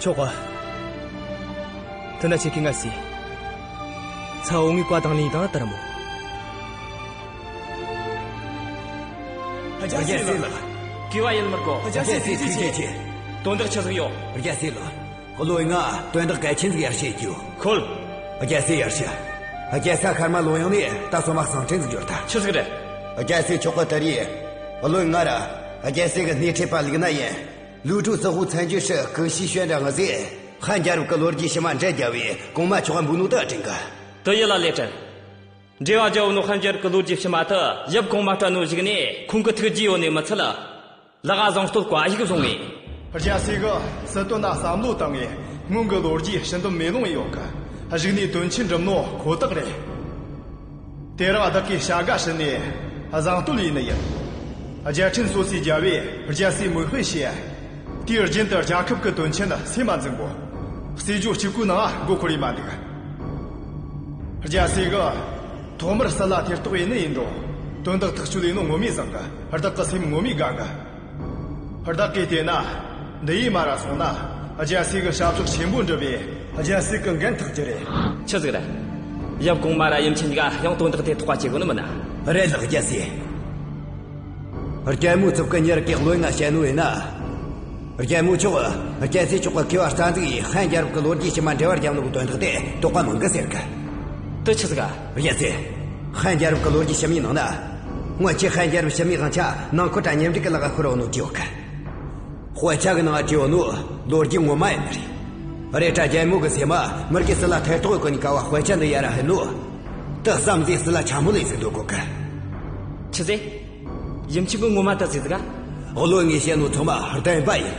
ཆོག་གི། དེ་ན་ཁྱེད་ཀྱིས་ང་ཟེར། ཚ་བོ་ངས་བཀའ་དང་ལེན་དང་ལྟར་མོ། རྒྱལ་སྲས་ལགས། གུས་པ་ཡེད་མི་དགོ། རྒྱལ་སྲས་ཐུགས་རྗེ་ཆེ། དོན་དག་ཆི་ཟིག་ཡོད། རྒྱལ་སྲས་ལགས། བློན་ང་དོན་དག་གལ་ཆེན་ཟིག་ཡར་བཤད་རྒྱུ། ཁོལ། རྒྱལ་སྲས་ཡར་ཞུ། རྒྱལ་ས་ཤར་མ་ལོ་ཡང་ནས་ད་སོ་མ་གསང་འཕྲིན་ཟིག་འབྱོར་ཐལ། ཆི་ཟིག་རེད། རྒྱལ་སྲས་མཆོག་གི་དེ་རིང་། བློན་ང་ར། རྒྱལ་སྲས་གི་སྣེ་ཁྲིད་པ་ལིག་ན་ཡིན། ལུའུ་ཀྲུའུ་ཙི་ཧུ་མཚན་བརྗོད་ཧྲི་ཀུ་ཤི་ཞོན་ར་ང་ཟེ། ཧན་རྒྱལ་རབས་ཀྱི་ལོ་རྒྱུས་ཕྱི་མ་འགྲེལ་རྒྱབ་བས་གོང་མ་མཆོག་འབུལ་ནོ་དེ་དྲན་གི། དེ་ཡིད་ལ་ལས་དྲན། འགྲེལ་བ་རྒྱབ་ནོ་ཧན་རྒྱལ་རབས་ཀྱི་ལོ་རྒྱུས་ཕྱི་མ་དེ་ཡབ་གོང་མ་སྤྲད་ནོ་གཞུག་ནས་ཁོང་གི་ཐུགས་རྗེ་ཡོད་ནི་མི་ཚད། ལག་བཟང་སྟོད་བཀའ་ཡིག་བཟུང་ངས། རྒྱལ་སྲས་གི་སྲིད་དོན་ན་བསམ་བློ་བཏང་ངས་སྔོན་གྱི་ལོ་རྒྱུས་ཕྱི་འདོམས་མེ་ལོང་ཡོད་གི། གཞུག་ནས་དོན་ཆེན་འགྲུབ་ནོ་ཁོ་ཐག་རེད། དེ་རིང་བདག་གིས་བྱ་དགའ་བྱིན་ནས་བཟང་བསྟོད་ཡིན་ནི་ཡིན། རྒྱལ་ཕྲན་སོ་སོའི་རྒྱལ་བས་རྒྱལ་སྲས་མིག་དཔེ་བྱས། དུས་རྒྱུན་དུ་རྒྱལ་ཁབ་ཀྱི་དོན་ཆེན་སེམས་མ་འཛིན་དགོ། རྩེད་འཇོ་གཅིག་པུའི་ནང་མགོ་འཁོར་ཡི་མ་འདུག་རྒྱལ་སྲས་གི། ཐོག་མར་སྲིད་ལ་ཐེ་གཏོགས་ཡེད་ནི་ཡིན་རུང་། དོན་དག་ཐག་གཅོད་ཡེད་ནོ་ངོ་མས་བཟང་གི། བདག་གི་སེམས་ངོ་མས་དགའ་གི། བདག་གིས་བལྟས་ན། འདི་ཡི་མ་ར་སོང་ན། རྒྱལ་སྲས་གི་བྱ་ཕྱོགས་ཆེན་པོ་འགྲུབ་པས། རྒྱལ་སྲས་གི་འགན་ཐག་རྒྱུ་རེད། ཆི་ཟིག་རེད། ཡབ་གོང་མ་ར་ཡུམ་ཆེན་གཉིས་ཀ་ཡང་དོན་དག་དེ་ཐོག་ག་བྱེད་དགོས་ནི་མིན་ན། རེད་ལགས་རྒྱལ་སྲས། རྒྱལ་མོའི་རྩིབ་ཀྱི་མྱི་རིགས་ཀྱི་བློན་ང་བཤད་ནོ་ཡིན་ན། རྒྱལ་མོ་མཆོག་རྒྱལ་སྲས་མཆོག་གི་མཁས་པ་རྩ་འཛུགས་ཡིས་ཧན་རྒྱལ་རབས་ཀྱི་ལོ་རྒྱུས་ཕྱི་མ་འགྲེལ་བར་བརྒྱབ་ནོ་གི་དོན་དག་དེ་དོགས་པ་མང་གི་ཟེར་གི། དེ་ཆི་ཟིག་ག། རྒྱལ་སྲས། ཧན་རྒྱལ་རབས་ཀྱི་ལོ་རྒྱུས་ཕྱི་མའི་ནང་ན། སྔོན་ཆད་ཧན་རྒྱལ་རབས་ཕྱི་མའི་དབང་ཆ་ནང་འཁོར་དྲ་གཉེན་སྒྲིག་གི་ལག་ཤོར་ཡོད་ནོ་བྲིས་ཡོད་གི། དཔེ་ཆ་གི་ནང་བྲིས་ཡོད་ནོ་ལོ་རྒྱུས་ངོ་མ་ཡིན་ནི་རེད། རེད་དྲ་རྒྱལ་མོ་གི་སེམས་མ་མི་རིགས་སྲིད་ལ་ཐེ་གཏོགས་ཡེད་གོ་ནི་ག་བ། དཔེ་ཆ་འདི་ཡར་ར་ཕུལ་ནོ། དེ་བསམ་གཟས་སྲིད་ལ་ཆ་མོ་ལས་ཟིག་འདོད་གོ་གི། ཆི་ཟེར། ཡུམ་ཆེན་གིས་ངོ་མ་དེ་ཟེར་ཟིག་ག། བློན་ངས་བཤད་ནོ་ཚང་མ་བདེན་པ་ཡིན།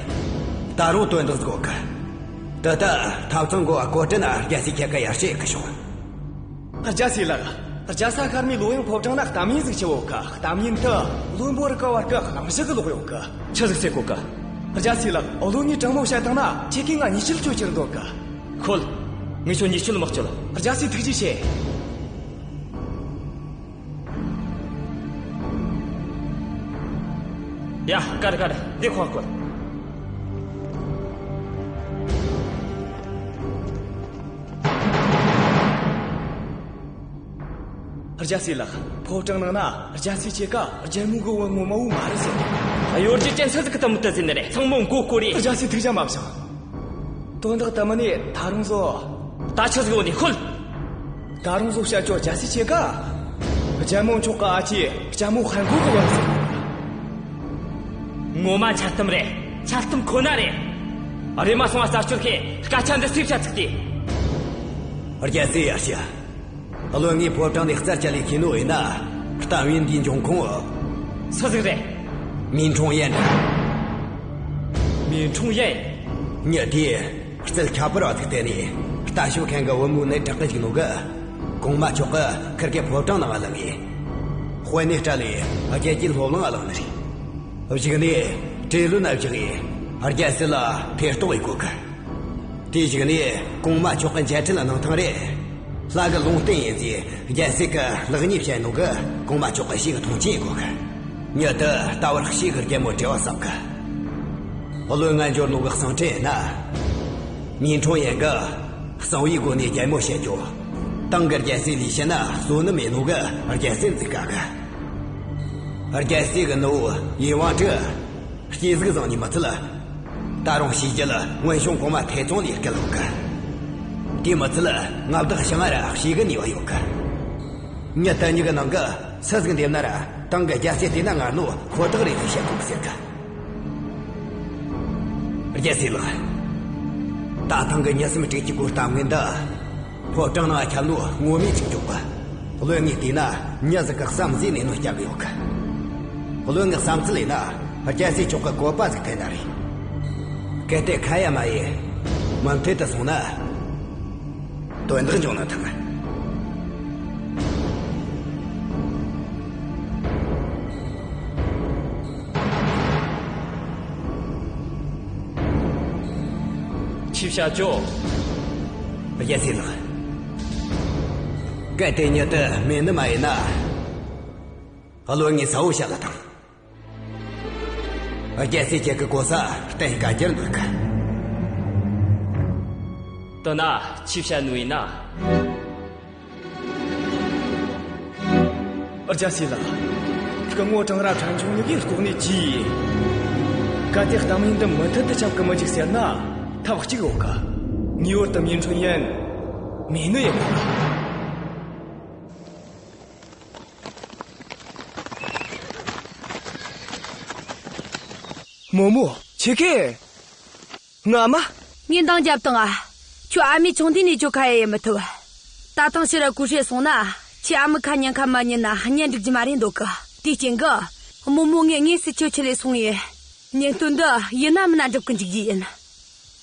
ད་རུང་དོན་དག་ཟིག་ཡོད་གི། དེ་ལྟ་ཐབ་ཚང་འགོ་བ་གོ་ཀྲི་ན་རྒྱལ་སྲས་ཁྱེད་ཀ་ཡར་བཤད་གི་བྱུང་། རྒྱལ་སྲས་ལགས། རྒྱལ་ས་ཤར་མའི་ལོ་ཡང་ཕོ་བྲང་ན་གཏམ་ངན་ཟིག་བྱས་ཡོད་གི། གཏམ་ངན་དེ་བློན་པོ་རི་ཀ་བར་གི་གླེང་གཞི་གི་ལོག་ཡོད་གི། ཆི་ཟིག་ཟེར་གོ་གི། རྒྱལ་སྲས་ལགས། བློན་ངས་དྲང་མོ་བཤད་བཏང་ན་ཁྱེད་ཀྱིས་ང་ཉེས་ཆད་གཅོད་རྒྱུར་འདོད་གི། ཁོལ། ངས་ཁྱོད་ཉེས་ཆད་མི་གཅོད། རྒྱལ་སྲས་ཐུགས་རྗེ་ཆེ། ཡ། ཀར་ཀར་འདི་ཁོ་ཁོལ། རྒྱལ་སྲས་ལགས། ཕོ་བྲང་ནང་ན་རྒྱལ་སྲས་ཁྱེད་ཀ་རྒྱལ་མོ་གི་བུ་ངོ་མ་བོ་མ་རེད་ཟེར། གཡོ་སྒྱུ་ཅན་སུ་ཟིག་གིས་དེ་མོ་དེ་ཟེར་ནི་རེད། ཚང་མ་མགོ་སྐོར་རེ། རྒྱལ་སྲས་ཐུགས་རྒྱལ་མ་བཞེངས། དོན་དག་དེ་མིན་ནས་ད་རུང་བཟོ། ད་ཆི་ཟིག་ཡོད་ནི། ཁོལ། ད་རུང་བཟོ་བཤད་ཆོག་རྒྱལ་སྲས་ཁྱེད་ཀ། རྒྱལ་མོ་མཆོག་གི་ཨ་ཅེ་ལྕམ་མོ་ཧན་གོ་གི་བུ་རེད་ཟེར། ངོ་མ་འཆལ་གཏམ་རེད། འཆལ་གཏམ་ཁོ་ན་རེད། རེམ་མ་སོང་ང་རྩད་གཅོད་བྱོས། སྐད་ཆ་འདི་སུས་བཤད་ཚུགས་ཏེ། རྒྱལ་སྲས་ཡར་ཞུ། བློན་ངས་ཕོ་བྲང་ནས་རྩད་བཅད་ལས་ཁྱེར་ནོ་ཡིན་ན། གཏམ་ངན་འདིའི་འབྱུང་ཁུངས། སུ་ཟིག་རེད། མིན་ཁྲུང་ཡན། མིན་ཁྲུང་ཡན། མྱི་དེས་རྩལ་ཁྱད་པར་བ་ཟིག་བསྟན་ནས། ལྟ་ཞིབ་མཁན་གི་བུ་མོ་ནད་དྲག་གི་བཅུག་ནོ་གི། གོང་མ་མཆོག་གིས་ཁིར་གེ་ཕོ་བྲང་ནང་ང་བླངས་ངས། དཔོན་གནས་སྤྲད་ལས་རྒྱལ་གྱི་སློབ་གླིང་ང་བླངས་ནི་རེད། གཞུག་ནས་བྲེ་ལུ་ན་བཞག་ཡས། རྒྱལ་སྲས་ལ་ཐེ་གཏོགས་ཡེད་གོ་གི། དེའི་གཞུག་ནས་གོང་མ་མཆོག་གི་མཇལ་འཕྲད་གནང་ཐེངས་རེ། ལྷ་གིས་ལུང་བསྟན་ཡིན་ཟེར་རྒྱལ་སྲས་ཀྱིས་ལེགས་ཉེས་བཤད་ནོ་གི་གོང་མ་མཆོག་གིས་ཞེ་གི་མཐོང་ཆེན་ཡེད་གོ་གི། མྱི་དེ་ད་བར་ཞེ་གི་རྒྱལ་མོ་བྲེལ་བ་ཟབ་གི། བློན་ང་འབྱོར་ནོ་གི་གསང་འཕྲིན་ཡིན་ན། མིང་ཁྲུང་ཡན་གིས་གསང་བའི་སྒོ་ནས་རྒྱལ་མོ་བྱེད་རྒྱུ། ཏང་གི་རྒྱལ་སྲས་ལས་བྱིན་ན་བསོད་ནམས་མེད་ནོ་གི་རྒྱལ་སྲས་འཛིན་དཀའ་གི། རྒྱལ་སྲས་གི་ནུ་བོ་ཡིན་ཝང་ཀྲི། སྐྱེས་གཟུགས་བཟང་ནི་མི་ཚད། ད་རུང་ཞི་རྒྱལ་མངོན་ཤུང་གོང་མ་ཐེ་ཚོང་ལས་སྐལ་ཡོད་གི། དེ་མི་ཚད་མངའ་བདག་ཞང་ང་ར་ཞེ་གི་ནུས་པ་ཡོད་གི། མྱི་དེ་གཉིས་གི་ནང་གི་སུ་ཟིག་འདེམས་ན་ར་ཏང་གི་རྒྱལ་སྲས་བལྟས་ན་ངར་ནོ་ཁོ་ཐག་རེད་ཟེར་བཤད་ཐུབ་ཟེར་གི། རྒྱལ་སྲས་ལགས། ད་ཐེངས་གི་མྱི་སེམས་དཀྲུག་རྒྱུ་གི་གཏམ་ངན་འདི། ཕོ་བྲང་ནང་ཁྱབ་ནོ་ངོ་མས་ཅིག་འཇོག་གི། བློན་ངས་བལྟས་ན་མྱི་ཟིག་གི་བསམ་གཟས་ནས་ནོ་རྒྱག་གི་ཡོད་གི། བློན་ངའི་བསམ་ཚུལ་ཡིན་ན་རྒྱལ་སྲས་མཆོག་གི་བཀོད་པ་ཟིག་འཐེན་ན་རེད། གལ་ཏེ་ཁ་ཡ་མ་ཡེ་མུ་མཐུད་དུ་སོང་ན་དོན་དག་འབྱུང་ན་ཐང་། ཆི་བྱ་ཅོ། རྒྱལ་སྲས་ལགས། གལ་ཏེ་མྱི་དེ་མེད་ནི་མ་ཡིན་ན། བློན་ངས་གསལ་བོ་བཤད་ལ་ཐང་། རྒྱལ་སྲས་ཁྱེད་ཀྱི་གོ་ས་གཏན་འཁེལ་རྒྱུར་འདོད་གི། དེ་ན་ཆི་བྱ་ནོ་ཡིན་ན། རྒྱལ་སྲས་ལགས། སྐུ་ངོ་ཀྲང་ར་ཕྲན་ཆུང་གཉིས་ཀྱིས་ལྐོག་ནས་གྱིས། གལ་ཏེ་གཏམ་ངན་འདི་མུ་མཐུད་དུ་ཁྱབ་གི་མི་འཇུག་ཟེར་ན་ཐབས་གཅིག་ཡོད་གི། ངེས་པར་དུ་མིན་ཁྲུང་ཡན་མེད་ནི་ཡིན་གི། རྨོ་མོ། ཁྱེད་ཀྱིས། ངའི་ཨ་མ། ངས་འདང་བརྒྱབ་བཏང་ང་། ཁྱོའི་ཨ་མས་ཆུང་དུས་ནས་ཁྱོད་ཁ་ཡ་ཡེ་མི་ཐུབ། ད་ཐེངས་ཕྱིར་ར་ཀུ་ཧྲེ་སོང་ན་ཁྱོས་ཨ་མའི་ཁ་ཉན་ཁ་མ་ཉན་ན་གཉེན་སྒྲིག་རྒྱུ་མ་རེད་འདོད་གི། དེའི་རྐྱེན་གྱིས་རྨོ་མོ་ངས་དངོས་སུ་ཁྱོད་ཁྲིད་ལས་སོང་ཡིན། གཉེན་སྟོན་འདི་ཡིན་ན་མིན་ན་འགྲུབ་གི་འཇུག་རྒྱུ་ཡིན།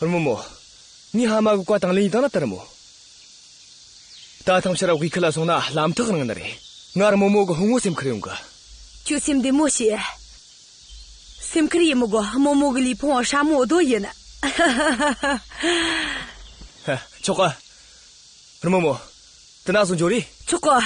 རྨོ་མོ། ངས་ཕ་མ་གི་བཀའ་དང་ལེན་ཡེ་བཏང་ན་ད་རེད་མོ། ད་ཐེངས་ཕྱིར་ར་དབུས་ཁུལ་ལ་སོང་ན་ལམ་ཐག་རིང་ནི་རེད། ང་རྨོ་མོ་གི་ཕུང་བོ་སེམས་ཁུར་ཡོང་གི། ཁྱོད་སེམས་བདེ་མོ་བྱོས། སེམས་ཁུར་ཡེ་མི་དགོ། རྨོ་མོ་གི་ལུས་ཕུང་སྲ་མོ་རྡོ་ཡིན། ཧ། ཆོག་གི། རྨོ་མོ། དེ་ན་སོང་འགྱོ་རེ། ཆོག་གི།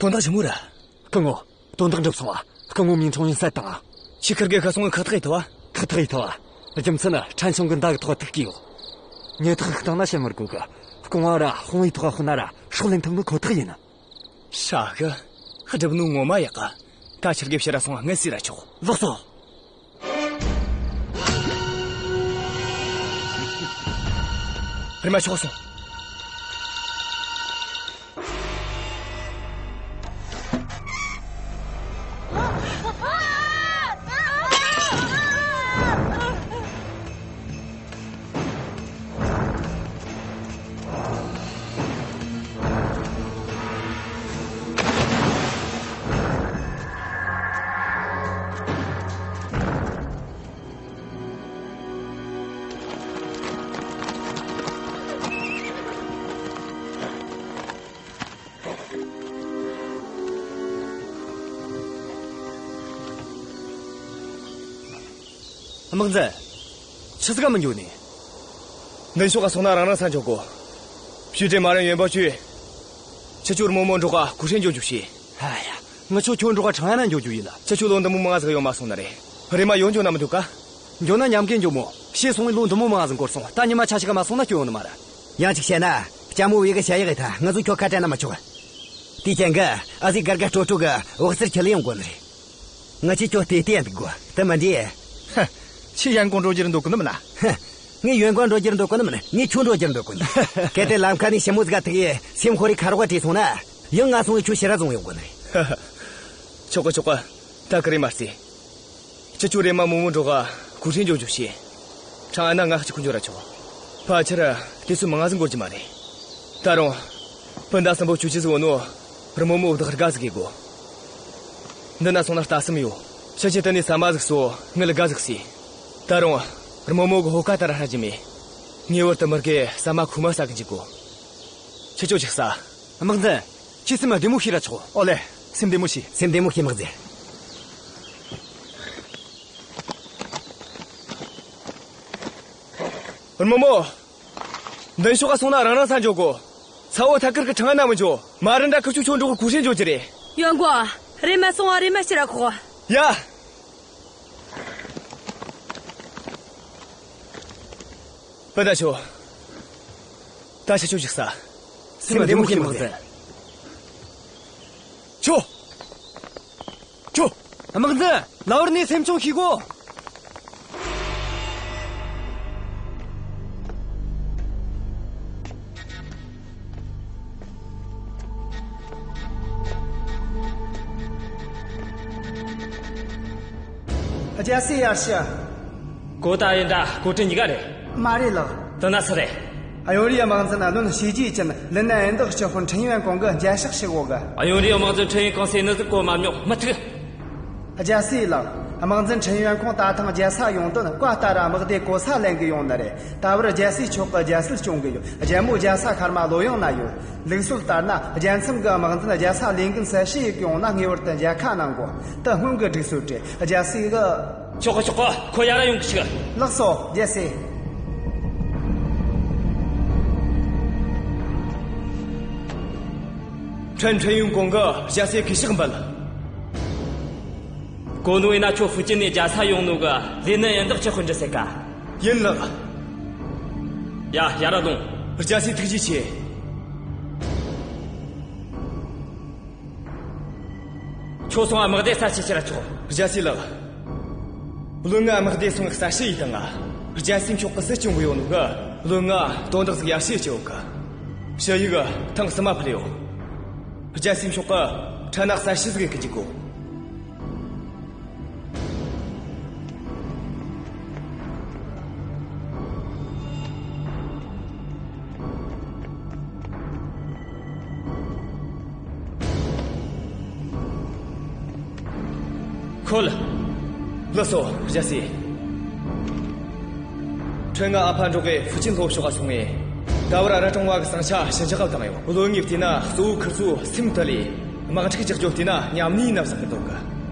དོན་དག་ཆི་མོ་རེད། སྐུ་ངོ། དོན་དག་འགྲུབ་སོང་བ། སྐུ་ངོ་མིང་ཁྲུང་ཡིན་བསད་བཏང་། ཆི་ཁར་གེ་ཁ་སོང་ངི་ཁག་ཐེག་ཡེ་ཐུབ་བ། ཁག་ཐེག་ཡེ་ཐུབ་བ། རྒྱུ་མཚན་ནི་ཕྲན་ཆུང་གི་མདའ་གི་ཐོག་ཐུག་གི་ཡོད། ཉེ་ཐག་བཏང་ན་བཤད་མི་དགོས་གི། སྐུ་ངོ་ར་དཔུང་བའི་ཐོག་ཤོར་ན་ར་སྲོག་ལེན་ཐུབ་ནི་ཁོ་ཐག་ཡིན། ཧྲ་གི། སྒྲུབ་ནོ་ངོ་མ་ཡག་གི། ད་ཕྱིར་གེ་ཕྱིར་ར་སོང་ང་ངལ་གསོས་ར་ཆོག་ལགས་སོ། རེམ་མ་ཤོག་སོང་། དམག་འཛིན། ཆི་ཟིག་ག་མི་འགྱོ་ནི། མདུན་ཕྱོགས་ག་སོང་ན་རང་རང་ས་འགྱོ་དགོ། ཞུས་ཀྲེ་མ་རན་ཡོན་པ་ཆུས། ཁྱེད་ཆོ་རི་མོ་མོ་འབྲོག་ག་གུ་ཧྲེ་འགྱོ་རྒྱུ་བྱོས། ཨ་ཡ། ང་ཆོ་ཁྱོད་འབྲོག་ག་ཁྲང་ཡན་ན་འགྱོ་རྒྱུ་ཡིན་ལ། ཁྱེད་ཆོ་ལོ་འདི་མོ་མང་ཟིག་ཡོང་མ་སོང་ནི་རེད། རེམ་མ་ཡོང་འགྱོ་ན་མི་འདུག་ག་འགྱོ་ན་ཉམས་རྒན་འགྱོ་མོ། ཤེས་སོང་བའི་ལོ་འདི་མོ་མང་ཟིག་འགོར་སོང་། ད་ཉི་མ་ཆ་ཞིག་ག་མ་སོང་ན་སྐྱོན་ཡོང་ནི་མ་རེད། ཡང་ཅིག་བཤད་ན། ལྕམ་མོ་བི་གི་ཞ་ཡི་གི་ཐ་ང་ཚོ་ཁྱོད་ཁ་བྲལ་ན་མི་ཆོག་དེའི་རྐྱེན་གི་ཨ་ཟི་དགའ་དགའ་སྤྲོ་སྤྲོ་གི་བག་གསར་ཁྱེར་ལེ་ཡོང་དགོ་ནི་རེད། ང་ཆོས་ཁྱོད་བལྟས་བལྟས་འདུག་དགོ་དེ་མ་འདྲེ། ཧ། ཁྱེད་ཡོན་གོང་འགྲོ་རྒྱུར་འདོད་གོ་ནི་མིན་ན། ཧ། ངས་ཡོན་གོང་འགྲོ་རྒྱུར་འདོད་གོ་ནི་མིན། ངས་ཁྱོད་འགྲོ་རྒྱུར་འདོད་གོ་ནི། གལ་ཏེ་ལམ་ཁ་ནས་ཞི་མོ་ཟིག་ག་ཐུག་ཡས་སེམས་ཁོ་རེ་ཁ་རོག་ག་བྲིས་སོང་ན། ཡང་ང་སོང་ངས་ཁྱོད་ཕྱིར་ར་བཟུང་ཡོང་དགོ་ནི་རེད། ཆོག་གི་ཆོག་གི། ད་ཀི་རེ་མ་རྩེ། ཁྱེད་ཆོ་རེམ་མ་མོ་མོ་འབྲོག་ག་གུ་ཧྲེ་འགྱོ་རྒྱུ་བྱོས། ཁྲང་ཨན་ན་ང་གཅིག་པུ་འགྱོ་ར་ཆོག་ཕལ་ཆེར་དུས་ཚོད་མང་ཟིག་འགོར་རྒྱུ་མ་རེད། ད་རུང་། སྤུན་ཟླ་གསུམ་པོ་ཆུ་ཆུ་ཟིག་བོ་ནོ། རི་མོ་མོ་བདག་དགའ་ཟིག་གི་གོ། འདི་ན་སོང་ན་ལྟ་སེམས་ཡོད། ཕྱི་ཆེ་ཏི་ནས་ཟ་མ་ཟིག་གསོ་ངལ་དགའ་ཟིག་གསོས། ད་རུང་། རི་མོ་མོ་གི་ཧོ་ཀ་ད་ར་ཧྲ་རྒྱུ་མེད། ངེས་པར་དུ་མི་དགེ་ཟ་མ་ཁུ་མ་ཟ་གི་འཇུག་གོ། ཁྱེད་ཆོ་ཅིག་ཟ། དམག་འཛིན། ཁྱེད་སེམས་བདེ་མོ་བྱོས་ར་ཆོག་ཨོ་ལེ། སེམས་བདེ་མོ་བྱོས། སེམས་བདེ་མོ་བྱོས་དམག་འཛིན། རི་མོ་མོ། མདུན་ཕྱོགས་ག་སོང་ན་རང་རང་ས་འགྱོ་དགོ། ཚ་བོ་ཐད་ཀར་གི་ཁྲང་ཨན་ན་མི་འགྱོ། མ་རན་དྲ་ཁུ་ཆུ་ཆོ་འབྲོག་གི་གུ་ཧྲེ་འགྱོ་རྒྱུ་རེད། ཡོན་གོང་། རེམ་མ་སོང་ང་རེམ་མ་ཕྱིར་ར་ཁོག་ཡ། སྤུན་ཟླ་ཆོ། ད་ཁྱེད་ཆོ་ཅིག་ཟ། སེམས་བདེ་མོ་བྱོས་དམག་འཛིན། ཆོ། ཆོ། དམག་འཛིན། ལ་བར་ནས་སེམས་ཆུང་བྱེད་དགོ། རྒྱལ་སྲས་ཡར་ཞུ། གོ་ད་ཡིན་ད་གོ་ཁྲི་གཉིས་ཀ་རེད། མ་རེད་ལགས། དེ་ན་སུ་རེད། གཡོན་རུའི་དམག་འཛིན་བློན་ཞི་རྒྱས་ཅན་ལི་ནན་ཨན་དག་སྤྱི་དཔོན་ཁྲིན་ཡོན་ཀོང་གིས་མཇལ་ཕྱག་ཞུ་གོ་གི། གཡོན་རུའི་དམག་འཛིན་ཁྲིན་ཡོན་ཀོང་ཟེར་ནི་ཟིག་གོ་མ་མྱོང་མི་ཐུག་རྒྱལ་སྲས་ལགས། དམག་འཛིན་ཁྲིན་ཡོན་ཀོང་ད་ཐེངས་རྒྱལ་ས་ཡོང་དོན་བཀའ་ལྟར་དམག་སྡེ་གོ་ས་ལེན་གི་ཡོང་ནི་རེད། ད་བར་རྒྱལ་སྲས་མཆོག་གི་རྒྱལ་སྲིད་སྐྱོང་གི་ཡོད། རྒྱལ་མོ་རྒྱལ་ས་ཤར་མ་ལོ་ཡང་ན་ཡོད། ལུགས་སྲོལ་ལྟར་ན་རྒྱལ་མཚམས་གི་དམག་འཛིན་རྒྱལ་ས་ལས་འགན་གསལ་བཤད་ཡེད་གི་ཡོང་ན་ངེས་པར་དུ་མཇལ་ཁ་གནང་དགོ། དེ་སྔོན་གི་སྒྲིག་སྲོལ་རེད། རྒྱལ་སྲས་གི། ཆོག་གི་ཆོག་གི། ཁོ་ཡར་ར་ཡོང་གི་ཆུགས། ལགས་སོ། རྒྱལ་སྲས། ཁྲིན་ཁྲིན་ཡོན་ཀོང་གིས་རྒྱལ་སྲས་གུས་ཕྱག་འབུལ། གོ་ནོ་ཡིན་ན་ཁྱོད་ཧྥུ་ཅན་ནས་རྒྱལ་ས་ཡོང་ནོ་གི་ལི་ནན་ཨན་དག་སྤྱི་དཔོན་འདྲི་ཟེར་ག་ཡིན་ལགས། ཡ། ཡར་ར་ལོངས། རྒྱལ་སྲས་ཐུགས་རྗེ་ཆེ། ཁྱོད་སོང་ང་དམག་སྡེ་གསལ་བཤད་བྱེད་ར་ཆོག་རྒྱལ་སྲས་ལགས། བློན་ང་དམག་སྡེ་སོང་ངས་གསལ་བཤད་ཡེད་དང་ང་། རྒྱལ་སྲས་མཆོག་གིས་སྲིད་སྐྱོང་གི་ཡོད་ནོ་གི་བློན་ང་དོན་དག་ཟིག་ཡར་ཞུ་བྱེད་ཡོད་གི། ཞུ་ཡིག་ཐེངས་གསུམ་མ་ཕུལ་ཡོད། རྒྱལ་སྲས་མཆོག་གིས་ཁྲ་ནག་གསལ་བཤད་ཟིག་ཡེད་གི་འཇུག་གོ། ཁོལ། ལགས་སོ། རྒྱལ་སྲས། ཁྲིན་ང་ཨ་ཕ་འབྲོག་གི་ཧྥུ་ཅན་ལྷོ་ཕྱོགས་ག་སོང་ངས། ད་བར་ར་ཀྲུང་བ་གི་ཟིང་ཆ་ཞི་འཇགས་བཏང་ཡོད། བློན་ངས་བལྟས་ན་གཙོ་བོ་ཁིར་ཚོ་སེམས་ཐད་ལས་དམག་འཁྲུག་རྒྱག་རྒྱུ་བལྟས་ན་ཉམས་ནུས་ན་བཟང་གི་འདུག་གི།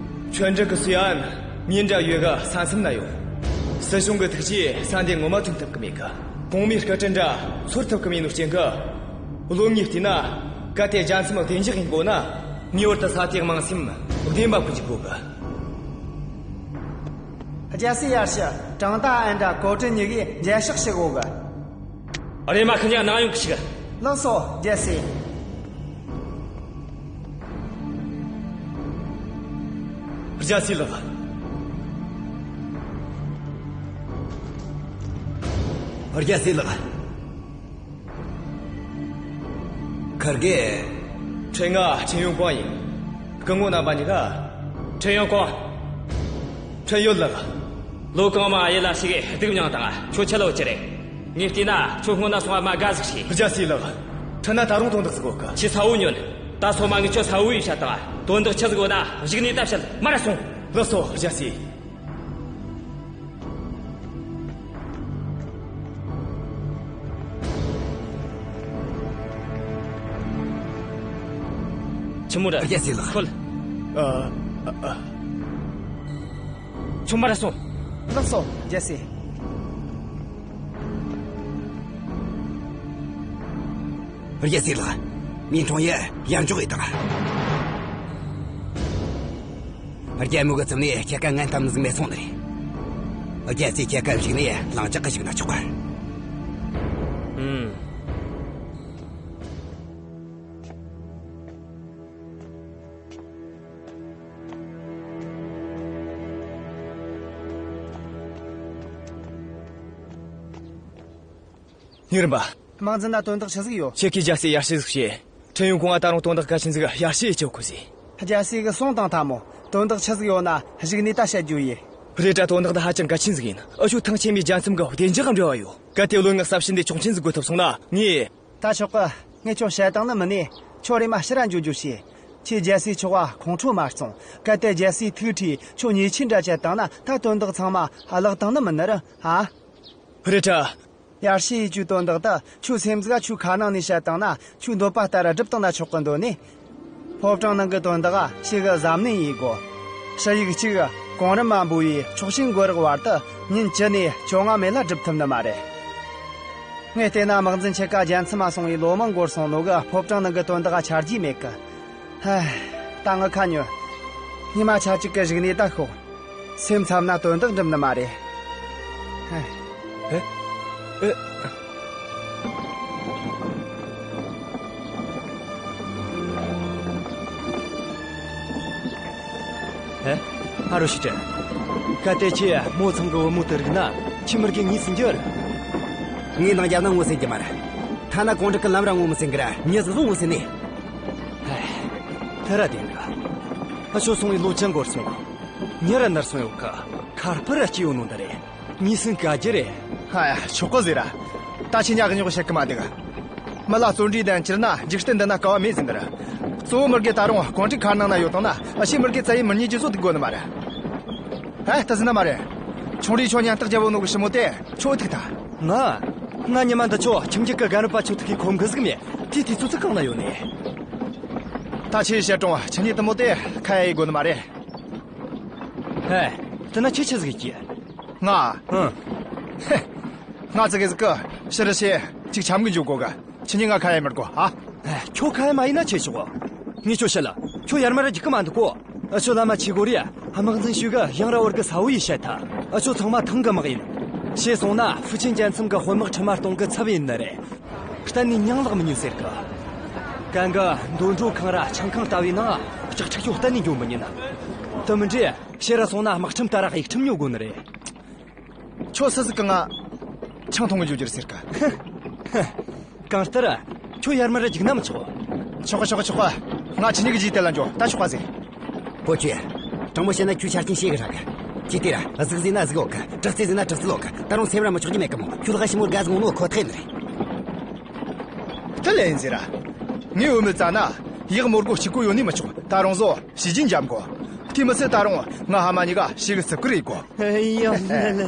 ཁྲིན་ཀྲིག་གི་སུའེ་ཨན་མྱི་འདྲ་ཡོད་གི་ས་མཚམས་ན་ཡོད། སྲིད་གཞུང་གི་ཐུགས་རྗེས་ས་འདི་ངོ་མ་ཐོན་ཐུབ་གི་མེད་གི། གོང་མའི་སྐུ་དྲིན་འདྲ་ཚོར་ཐུབ་གི་མེད་ནོ་རྐྱེན་གི། བློན་ངས་བལྟས་ན། གལ་ཏེ་རྒྱལ་མཚམས་བདེ་འཇགས་ཡིན་དགོས་ན། ངེས་པར་དུ་ས་དེའི་དམངས་སེམས་བདེན་པ་ཁུར་རྒྱུ་དགོས་གི། རྒྱལ་སྲས་ཡར་ཞུ། ཀྲང་ཏཱ་ཨན་དྲ་ཀོ་ཀྲི་གཉིས་ཀས་མཇལ་ཕྱག་ཞུ་དགོས་གི། རེམ་མ་ཁི་གཉིས་ནང་ཡོང་གི་ཆུགས། ལགས་སོ། རྒྱལ་སྲས། རྒྱལ་སྲས་ལགས། རྒྱལ་སྲས་ལགས། ཕུར་རྒྱལ། ཁྲེན་ང་ཁྲེན་ཡོན་ཀོང་ཡིན། སྐུ་ངོ་རྣམ་པ་གཉིས་ཀ། ཁྲེན་ཡོན་ཀོང་། ཁྲེན་ཡོད་ལགས། ལོ་གང་མ་ཡེ་ལ་ཞིག་གི་སྡུག་མྱངས་དང་ཁྱོད་ཆེ་ལོ་ཅི་རེད། ངས་བལྟས་ན་ཁྱོད་སྔོན་ན་སོང་བ་མ་དགའ་ཟིག་བྱས། རྒྱལ་སྲས་ལགས། ཁྲེན་ན་ད་རུང་དོན་དག་ཟིག་ཡོད་གི། ཁྱོས་གསལ་བོ་ཉོན། ད་སོ་མ་ངས་ཁྱོད་གསལ་བོ་ཡེ་བཤད་དང་། དོན་དག་ཆི་ཟིག་ཡོད་ན་གཞུག་ནས་ད་བཤད། མར་ར་སོང་། ལགས་སོ། རྒྱལ་སྲས། ཆི་མོ་རེད། རྒྱལ་སྲས་ལགས། ཁོལ། ཨ། ཨ། ཨ། ཁྱོད་མར་ར་སོང་། ལགས་སོ། རྒྱལ་སྲས། རྒྱལ་སྲས་ལགས། མིང་ཁྲུང་ཡེ་ཡར་འཇོག་ཡེ་དང་། རྒྱལ་མོ་གི་རྩིབ་ནས་ཁྱེད་ཀ་ངན་གཏམ་ཟིག་མེད་སོང་ནི་རེད། རྒྱལ་སྲས་ཁྱེད་ཀ་གཞུག་ནས་ལང་ཅག་གི་བཞུགས་ན་ཆོག་གི། ཨུམ། ཉེ་རིམ་པ། དམག་འཛིན་ན་དོན་དག་ཆི་ཟིག་ཡོད། ཁྱེད་ཀྱིས་རྒྱལ་སྲས་ཡར་ཞུ་ཟིག་བྱོས། ཁྲེན་ཡོན་ཀོང་ང་ད་རུང་དོན་དག་གལ་ཆེན་ཟིག་ཡར་ཞུ་ཡེ་བཅུག་དགོས་ཟེར། རྒྱལ་སྲས་གིས་གསུངས་དང་ཐལ་མོ། དོན་དག་ཆི་ཟིག་ཡོད་ན་གཞུག་ནས་ད་བཤད་རྒྱུ་ཡིན། རེད་དྲ། དོན་དག་འདི་ཧ་ཅང་གལ་ཆེན་ཟིག་ཡིན། འུ་ཆོ་ཐང་ཆེན་མོའི་རྒྱལ་མཚམས་གི་བདེ་འཇགས་འབྲེལ་བ་ཡོད། གལ་ཏེ་བློན་ངའི་གསབ་ཕྱིན་དེ་ཆོག་མཆན་ཟིག་བཀོད་ཐུབ་སོང་ན་ངས། ད་ཆོག་གི། ངས་ཁྱོད་བཤད་བཏང་ནི་མིན་ནས། ཁྱོད་རེམ་མ་ཕྱིར་ར་འགྱོ་རྒྱུ་བྱོས། ཁྱོས་རྒྱལ་སྲས་མཆོག་ག་ཁོང་ཁྲོ་མ་གཙང་། གལ་ཏེ་རྒྱལ་སྲས་ཐུགས་ཁྲོས་ཁྱོད་ཉེས་ཆད་འདྲ་བཅད་བཏང་ན་ད་དོན་དག་ཚང་མ་བརླག་བཏང་ནི་མིན་ནི་རེད་ཨ། རེད་དྲ། ཡར་ཞུ་ཡེ་རྒྱུའི་དོན་དག་ད་ཁྱོའི་སེམས་ཟིག་ག་ཁྱོའི་ཁ་ནང་ནས་བཤད་བཏང་ན་ཁྱོའི་འདོད་པ་ལྟར་སྒྲུབ་བཏང་ན་ཆོག་གི་འདོད་ནས། ཕོ་བྲང་ནང་གི་དོན་དག་ག་ཞེ་གི་གཟབ་ནན་ཡེ་དགོས། ཞུ་ཡིག་གཅིག་གོང་རིམ་མ་འབུལ་བའི་ཆོག་མཆན་འགོད་རག་བར་དུ་ཉིན་བཅུ་ནས་བཅོ་ལྔ་མེད་ལ་སྒྲུབ་ཐུབ་ནི་མ་རེད། ངས་བལྟས་ན་དམག་འཛིན་ཁྱེད་ཀ་རྒྱལ་མཚམས་མ་སོང་བའི་ལོ་མང་འགོར་སོང་ནོ་གི་ཕོ་བྲང་ནང་གི་དོན་དག་ག་ཆ་རྒྱུས་མེད་གི། ཧ། ད་ངི་ཁ་ཉོན། ཉི་མ་ཆ་གཅིག་གི་གཞུག་ནས་ད་ཤོག་སེམས་འཚབ་ན་དོན་དག་འགྲུབ་ནི་མ་རེད། ཧ། ཨེ། ཨེ། ཧེ། ཕ་རོ་ཞི་ཀྲན། གལ་ཏེ་ཁྱོས་མོ་ཚང་གི་བུ་མོ་དེ་རིག་ན་ཁྱོས་མི་རྒན་ངོས་ཟིན་རྒྱུ་རེད། ངས་འདང་བརྒྱབ་ན་ངོ་ཟིན་རྒྱུ་མ་རེད། ཐ་ན་གོང་དྲུག་གི་ལམ་ར་ངོ་མི་ཟིན་གི་ར་མྱི་ཟིག་བཟུང་ངོ་ཟིན་ནས། ཧེ། དེ་ར་བདེན་གི། ཨ་ཆོ་སོང་བའི་ལོ་ཅི་འགོར་སོང་། མྱི་ར་ནར་སོང་ཡོད་གི། ཁ་སྤུ་ར་སྐྱེས་ཡོད་ནོ་འདི་རེད། ངོས་ཟིན་དཀའ་རྒྱུ་རེད། ཧ་ཡ། ཆོག་གི་ཟེར་ར། ད་ཁྱོས་ཉག་ཉོག་བཤད་གི་མ་འདུག་མི་ལ་བརྩོན་འགྲུས་ལྡན་གྱུར་ན་འཇིག་རྟེན་འདི་ན་དཀའ་བ་མེད་ཟེར་འདི་ར། གཙོ་བོ་མི་རྒན་ད་རུང་གོང་དྲུག་མཁར་ནང་ན་ཡོད་དང་ན་ཨ་ཞེ་མི་རྒན་བཙལ་ཡེ་མི་རྙེད་རྒྱུ་བཟོ་འདུག་དགོས་ནི་མ་རེད། ཧ། ད་ཟེར་ན་མ་རེད། ཆུང་རིས་ཁྱོད་ཉན་རྟགས་བརྒྱབ་ཡོད་ནོ་གི་ཞི་མོ་དེ་ཁྱོད་ཐུག་ཐལ། ང་། ང་ཉི་མ་འདི་ཆོ་ཁྱིམ་རྒྱུད་གི་རྒན་རབས་པ་ཆོ་ཐུག་གི་ཁོམ་གི་ཟིག་མེད། དེའི་དུས་ཚོད་ཚོད་གང་ན་ཡོད་ནི། ད་ཁྱོས་བཤད་རུང་ཁྱེད་གཉིས་དེ་མོ་དེ་ཁ་ཡ་ཡེ་དགོས་ནི་མ་རེད། ཧེ། དེ་ན་ཁྱོས་ཆི་ཟིག་ཡེ་རྒྱུ། ང་། ཨང་། ཧེ། ང་ཙི་གེ་ཟིག་གི་ཕྱི་རུ་ཕྱེ་ཅིག་འཆམ་གི་འཇུག་དགོས་གི། ཁྱེད་གཉིས་ང་ཁ་ཡ་མི་དགོས་ཨ། ཨ། ཁྱོད་ཁ་ཡ་མ་ཡེ་ན་ཆི་ཆོག་ངས་ཁྱོད་བཤད་ལ། ཁྱོད་ཡར་མར་རྒྱུག་གི་མ་འདུག་གོ། ཨ་ཆོ་ལམ་མ་ཆས་གོ་རེ། དམག་འཛིན་ཞུས་གི་ཡང་ར་བར་གི་གསལ་བོ་ཡེ་བཤད་ཐལ། ཨ་ཆོ་ཚང་མ་ཐང་གི་དམག་ཡིན། ཕྱིས་སོང་ན་ཧྥུ་ཆིན་རྒྱལ་མཚམས་གི་དཔོན་དམག་ཁྲི་མ་སྟོང་གི་ཚབ་ཡིན་ནི་རེད། གཏན་ནས་མྱིང་ལག་མི་ཉན་ཟེར་གི། གན་གི་འདོད་འགྲོ་ཁང་ར་ཆང་ཁང་ལྟ་བུའི་ནང་ལྕགས་ཁྲིག་ཁྱོད་གཏན་ནས་འགྱོ་མི་ཉན། དེ་མིན་དུས་ཕྱིར་ར་སོང་ན་དམག་ཁྲིམས་ལྟར་དབྱུག་ཁྲིམས་ཉོ་དགོས་ནི་རེད། ཁྱོད་སུ་ཟིག་གིས་ང་ཆང་འཐུང་གི་འགྱོ་རྒྱུ་རེད་ཟེར་གི། གང་ལྟར་ཁྱོད་ཡར་མར་རྒྱུག་ན་མི་ཆོག་ཆོག་གི། ཆོག་གི། ཆོག་གི། ཆོག་གི། ང་ཁྱེད་གཉིས་ཀྱི་རྗེས་དེད་ལ་འགྱོ། ད་ཆོག་ག་ཟེར། པོ་ཆུ། དྲང་མོ་བཤད་ན་ཁྱོའི་ཆ་རྐྱེན་ཞེ་གི་ཧྲ་གི། ཅི་སྟེ་ར་གཟུགས་བཟོས་ན་གཟུགས་ཡོད་གི། དྲག་རྩལ་བཟོས་ན་དྲག་རྩལ་ཡོད་གི། ད་རུང་སེམས་ར་མི་ཆོག་རྒྱུ་མེད་གི་མོ། ཁྱོད་ལ་ཞི་མོར་དགའ་ཟིག་ཡོང་ནོ་ཁོ་ཐག་ཡིན་ནི་རེད། དེ་ལས་ཡིན་ཟེར་ར། ངས་བུད་མེད་བཙལ་ན་ཡག་མོ་སྒོ་གཅིག་པོ་ཡོད་ནི་མི་ཆོག་ད་རུང་བཟོ་བྱས་རྗེས་འཇམ་དགོས། དེ་མི་ཚད་ད་རུང་ང་ཕ་མ་གཉིས་ཀ་ཞེ་གི་བརྩི་བཀུར་ཡེད་དགོས། ཡ་ལེ་ལེ།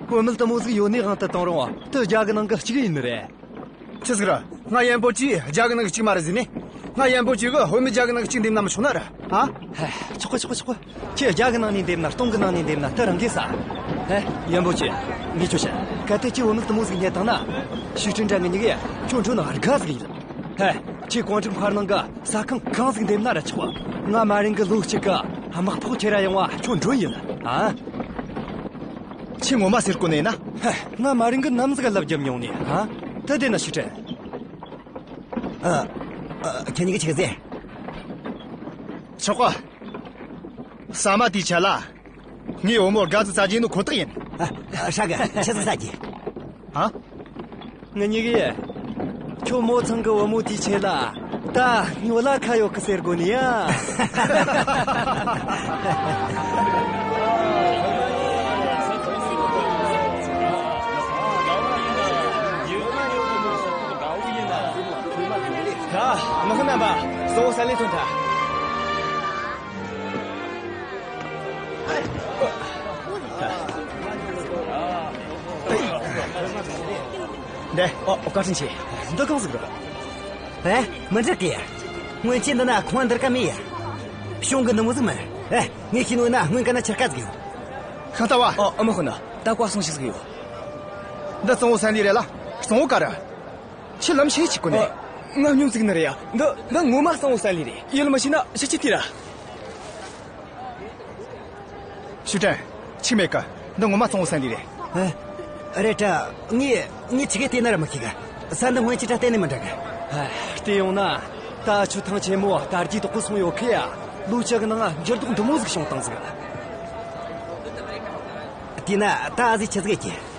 བུད་མེད་དེ་མོ་ཟིག་ཡོད་ནི་དབང་དུ་བཏང་རུང་དེ་བརྒྱ་གི་ནང་གི་གཅིག་ཡིན་ནི་རེད། ཆི་ཟིག་ར། ང་ཡན་པོ་ཆེ་བརྒྱ་གི་ནང་གི་གཅིག་མ་རེད་ཟེར་ནི། ང་ཡན་པོ་ཆེ་གིས་བུད་མེད་བརྒྱ་གི་ནང་གི་གཅིག་འདེམས་ན་མི་ཆོག་ན་ར། ཨ། ཧེ། ཆོག་གི། ཆོག་གི། ཆོག་གི། ཁྱོས་བརྒྱ་གི་ནང་ནས་འདེམས་ན་སྟོང་གི་ནང་ནས་འདེམས་ན་དེ་རང་གི་ས། ཧེ། ཡན་པོ་ཆེ། ངས་ཁྱོད་བཤད། གལ་ཏེ་ཁྱོས་བུད་མེད་དེ་མོ་ཟིག་རྙེད་བཏང་ན། ཞུས་ཀྲིན་དྲ་ངེད་གཉིས་ཀས་ཁྱོད་འགྲོ་ན་དགའ་ཟིག་ཡིན། ཧེ། ཁྱོས་གོང་དྲུག་མཁར་ནང་གི་ཟ་ཁང་གང་ཟིག་འདེམས་ན་ར་ཆོག་ང་མ་རིན་གི་ལོ་གཅིག་གི་དམག་ཕོགས་ཁྱེར་ར་ཡོང་བ་ཁྱོད་མགྲོན་ཡིན། ཨ། ཁྱོས་ངོ་མ་ཟེར་གོ་ནི་ཡིན་ན། ཧེ། ང་མ་རིན་གི་ནམ་ཟིག་ལབ་རྒྱབ་མྱོང་ནི། ཨ། ད་དེ་ན་ཞུས་ཀྲིན། ཨ། ཨ། ཁྱེད་གཉིས་ཀྱིས་ཆི་ཟེར། ཆོག་གི། ཟ་མ་དེའི་ཆེད་ལ་ངས་བུ་མོར་དགའ་ཟིག་བཙལ་རྒྱུ་ཡིན་ནོ་ཁོ་ཐག་ཡིན། ཨ། ཧྲ་གི། ཆི་ཟིག་བཙལ་རྒྱུ། ཨ། ངེད་གཉིས་ཀས་ ཁྱོད་མོ་ཚང་གི་བུ་མོ་དེའི་ཆེད་ལ་ད་སྨྱོ་ལ་ཁ་ཡོད་གི་ཟེར་དགོ་ནི་ཡ། ད་མི་ཁ་རྣམ་པ་གཙོ་བོ་ས་ལེ་ཐོན་ཐལ། འདི། ཨོ། བཀའ་དྲིན་ཆེ། འདི་གང་ཟིག་རེད། ཨེ། མི་འགྲིག་གི། སྔོན་ཆད་འདི་ན་ཁང་བ་འདི་རིགས་མེད་ཡ། གཞུང་གི་འདི་མོ་ཟིག་མིན། ཨེ། ངས་ཤེས་ནོ་ན་སྔོན་ག་ན་ཆི་རིགས་ཟིག་ཡོད། ཤིང་རྟ་བ། ཨོ། ཨ་མ་ཁོ་ན་ད་བཀའ་གསུང་ཞིག་ཟིག་ཡོད། འདི་གཙང་བོ་སན་ལི་རེད་ལ། གཙང་བོ་ག་རེ། ཁྱེད་ལམ་ཆེ་ཆི་གོ་ནས། ཨ། ང་སྨྱོ་ཟིག་ནི་རེད་ཡ། འདི་འདི་ངོ་མ་གཙང་བོ་སན་ལི་རེད། ཡིད་མ་ཆེས་ན་ཤ་ཆི་ཐི་ར། ཞུ་ཀྲན། ཆི་མེད་གི། འདི་ངོ་མ་གཙང་བོ་སན་ལི་རེད། ཨ། རེད་དྲ། ངས་ངས་ཆི་གེ་བལྟས་ན་ར་མི་ཤེས་གི། ས་འདི་སྔོན་ཆད་དྲ་གཏན་ནས་མི་འདྲ་གི། ཨ། བལྟས་ཡོང་ན་ད་ཆུ་ཐང་ཆེན་མོ་དར་རྒྱས་དོག་པོ་སོང་ཡོད་ཁི་ཡ། ལོ་བཅུ་གི་ནང་འགྱུར་ལྡོག་འདི་མོ་ཟིག་བྱུང་བཏང་ཟིག། དེས་ན་ད་ཨ་ཟིག་ཆི་ཟིག་ཡེད་རྒྱུ།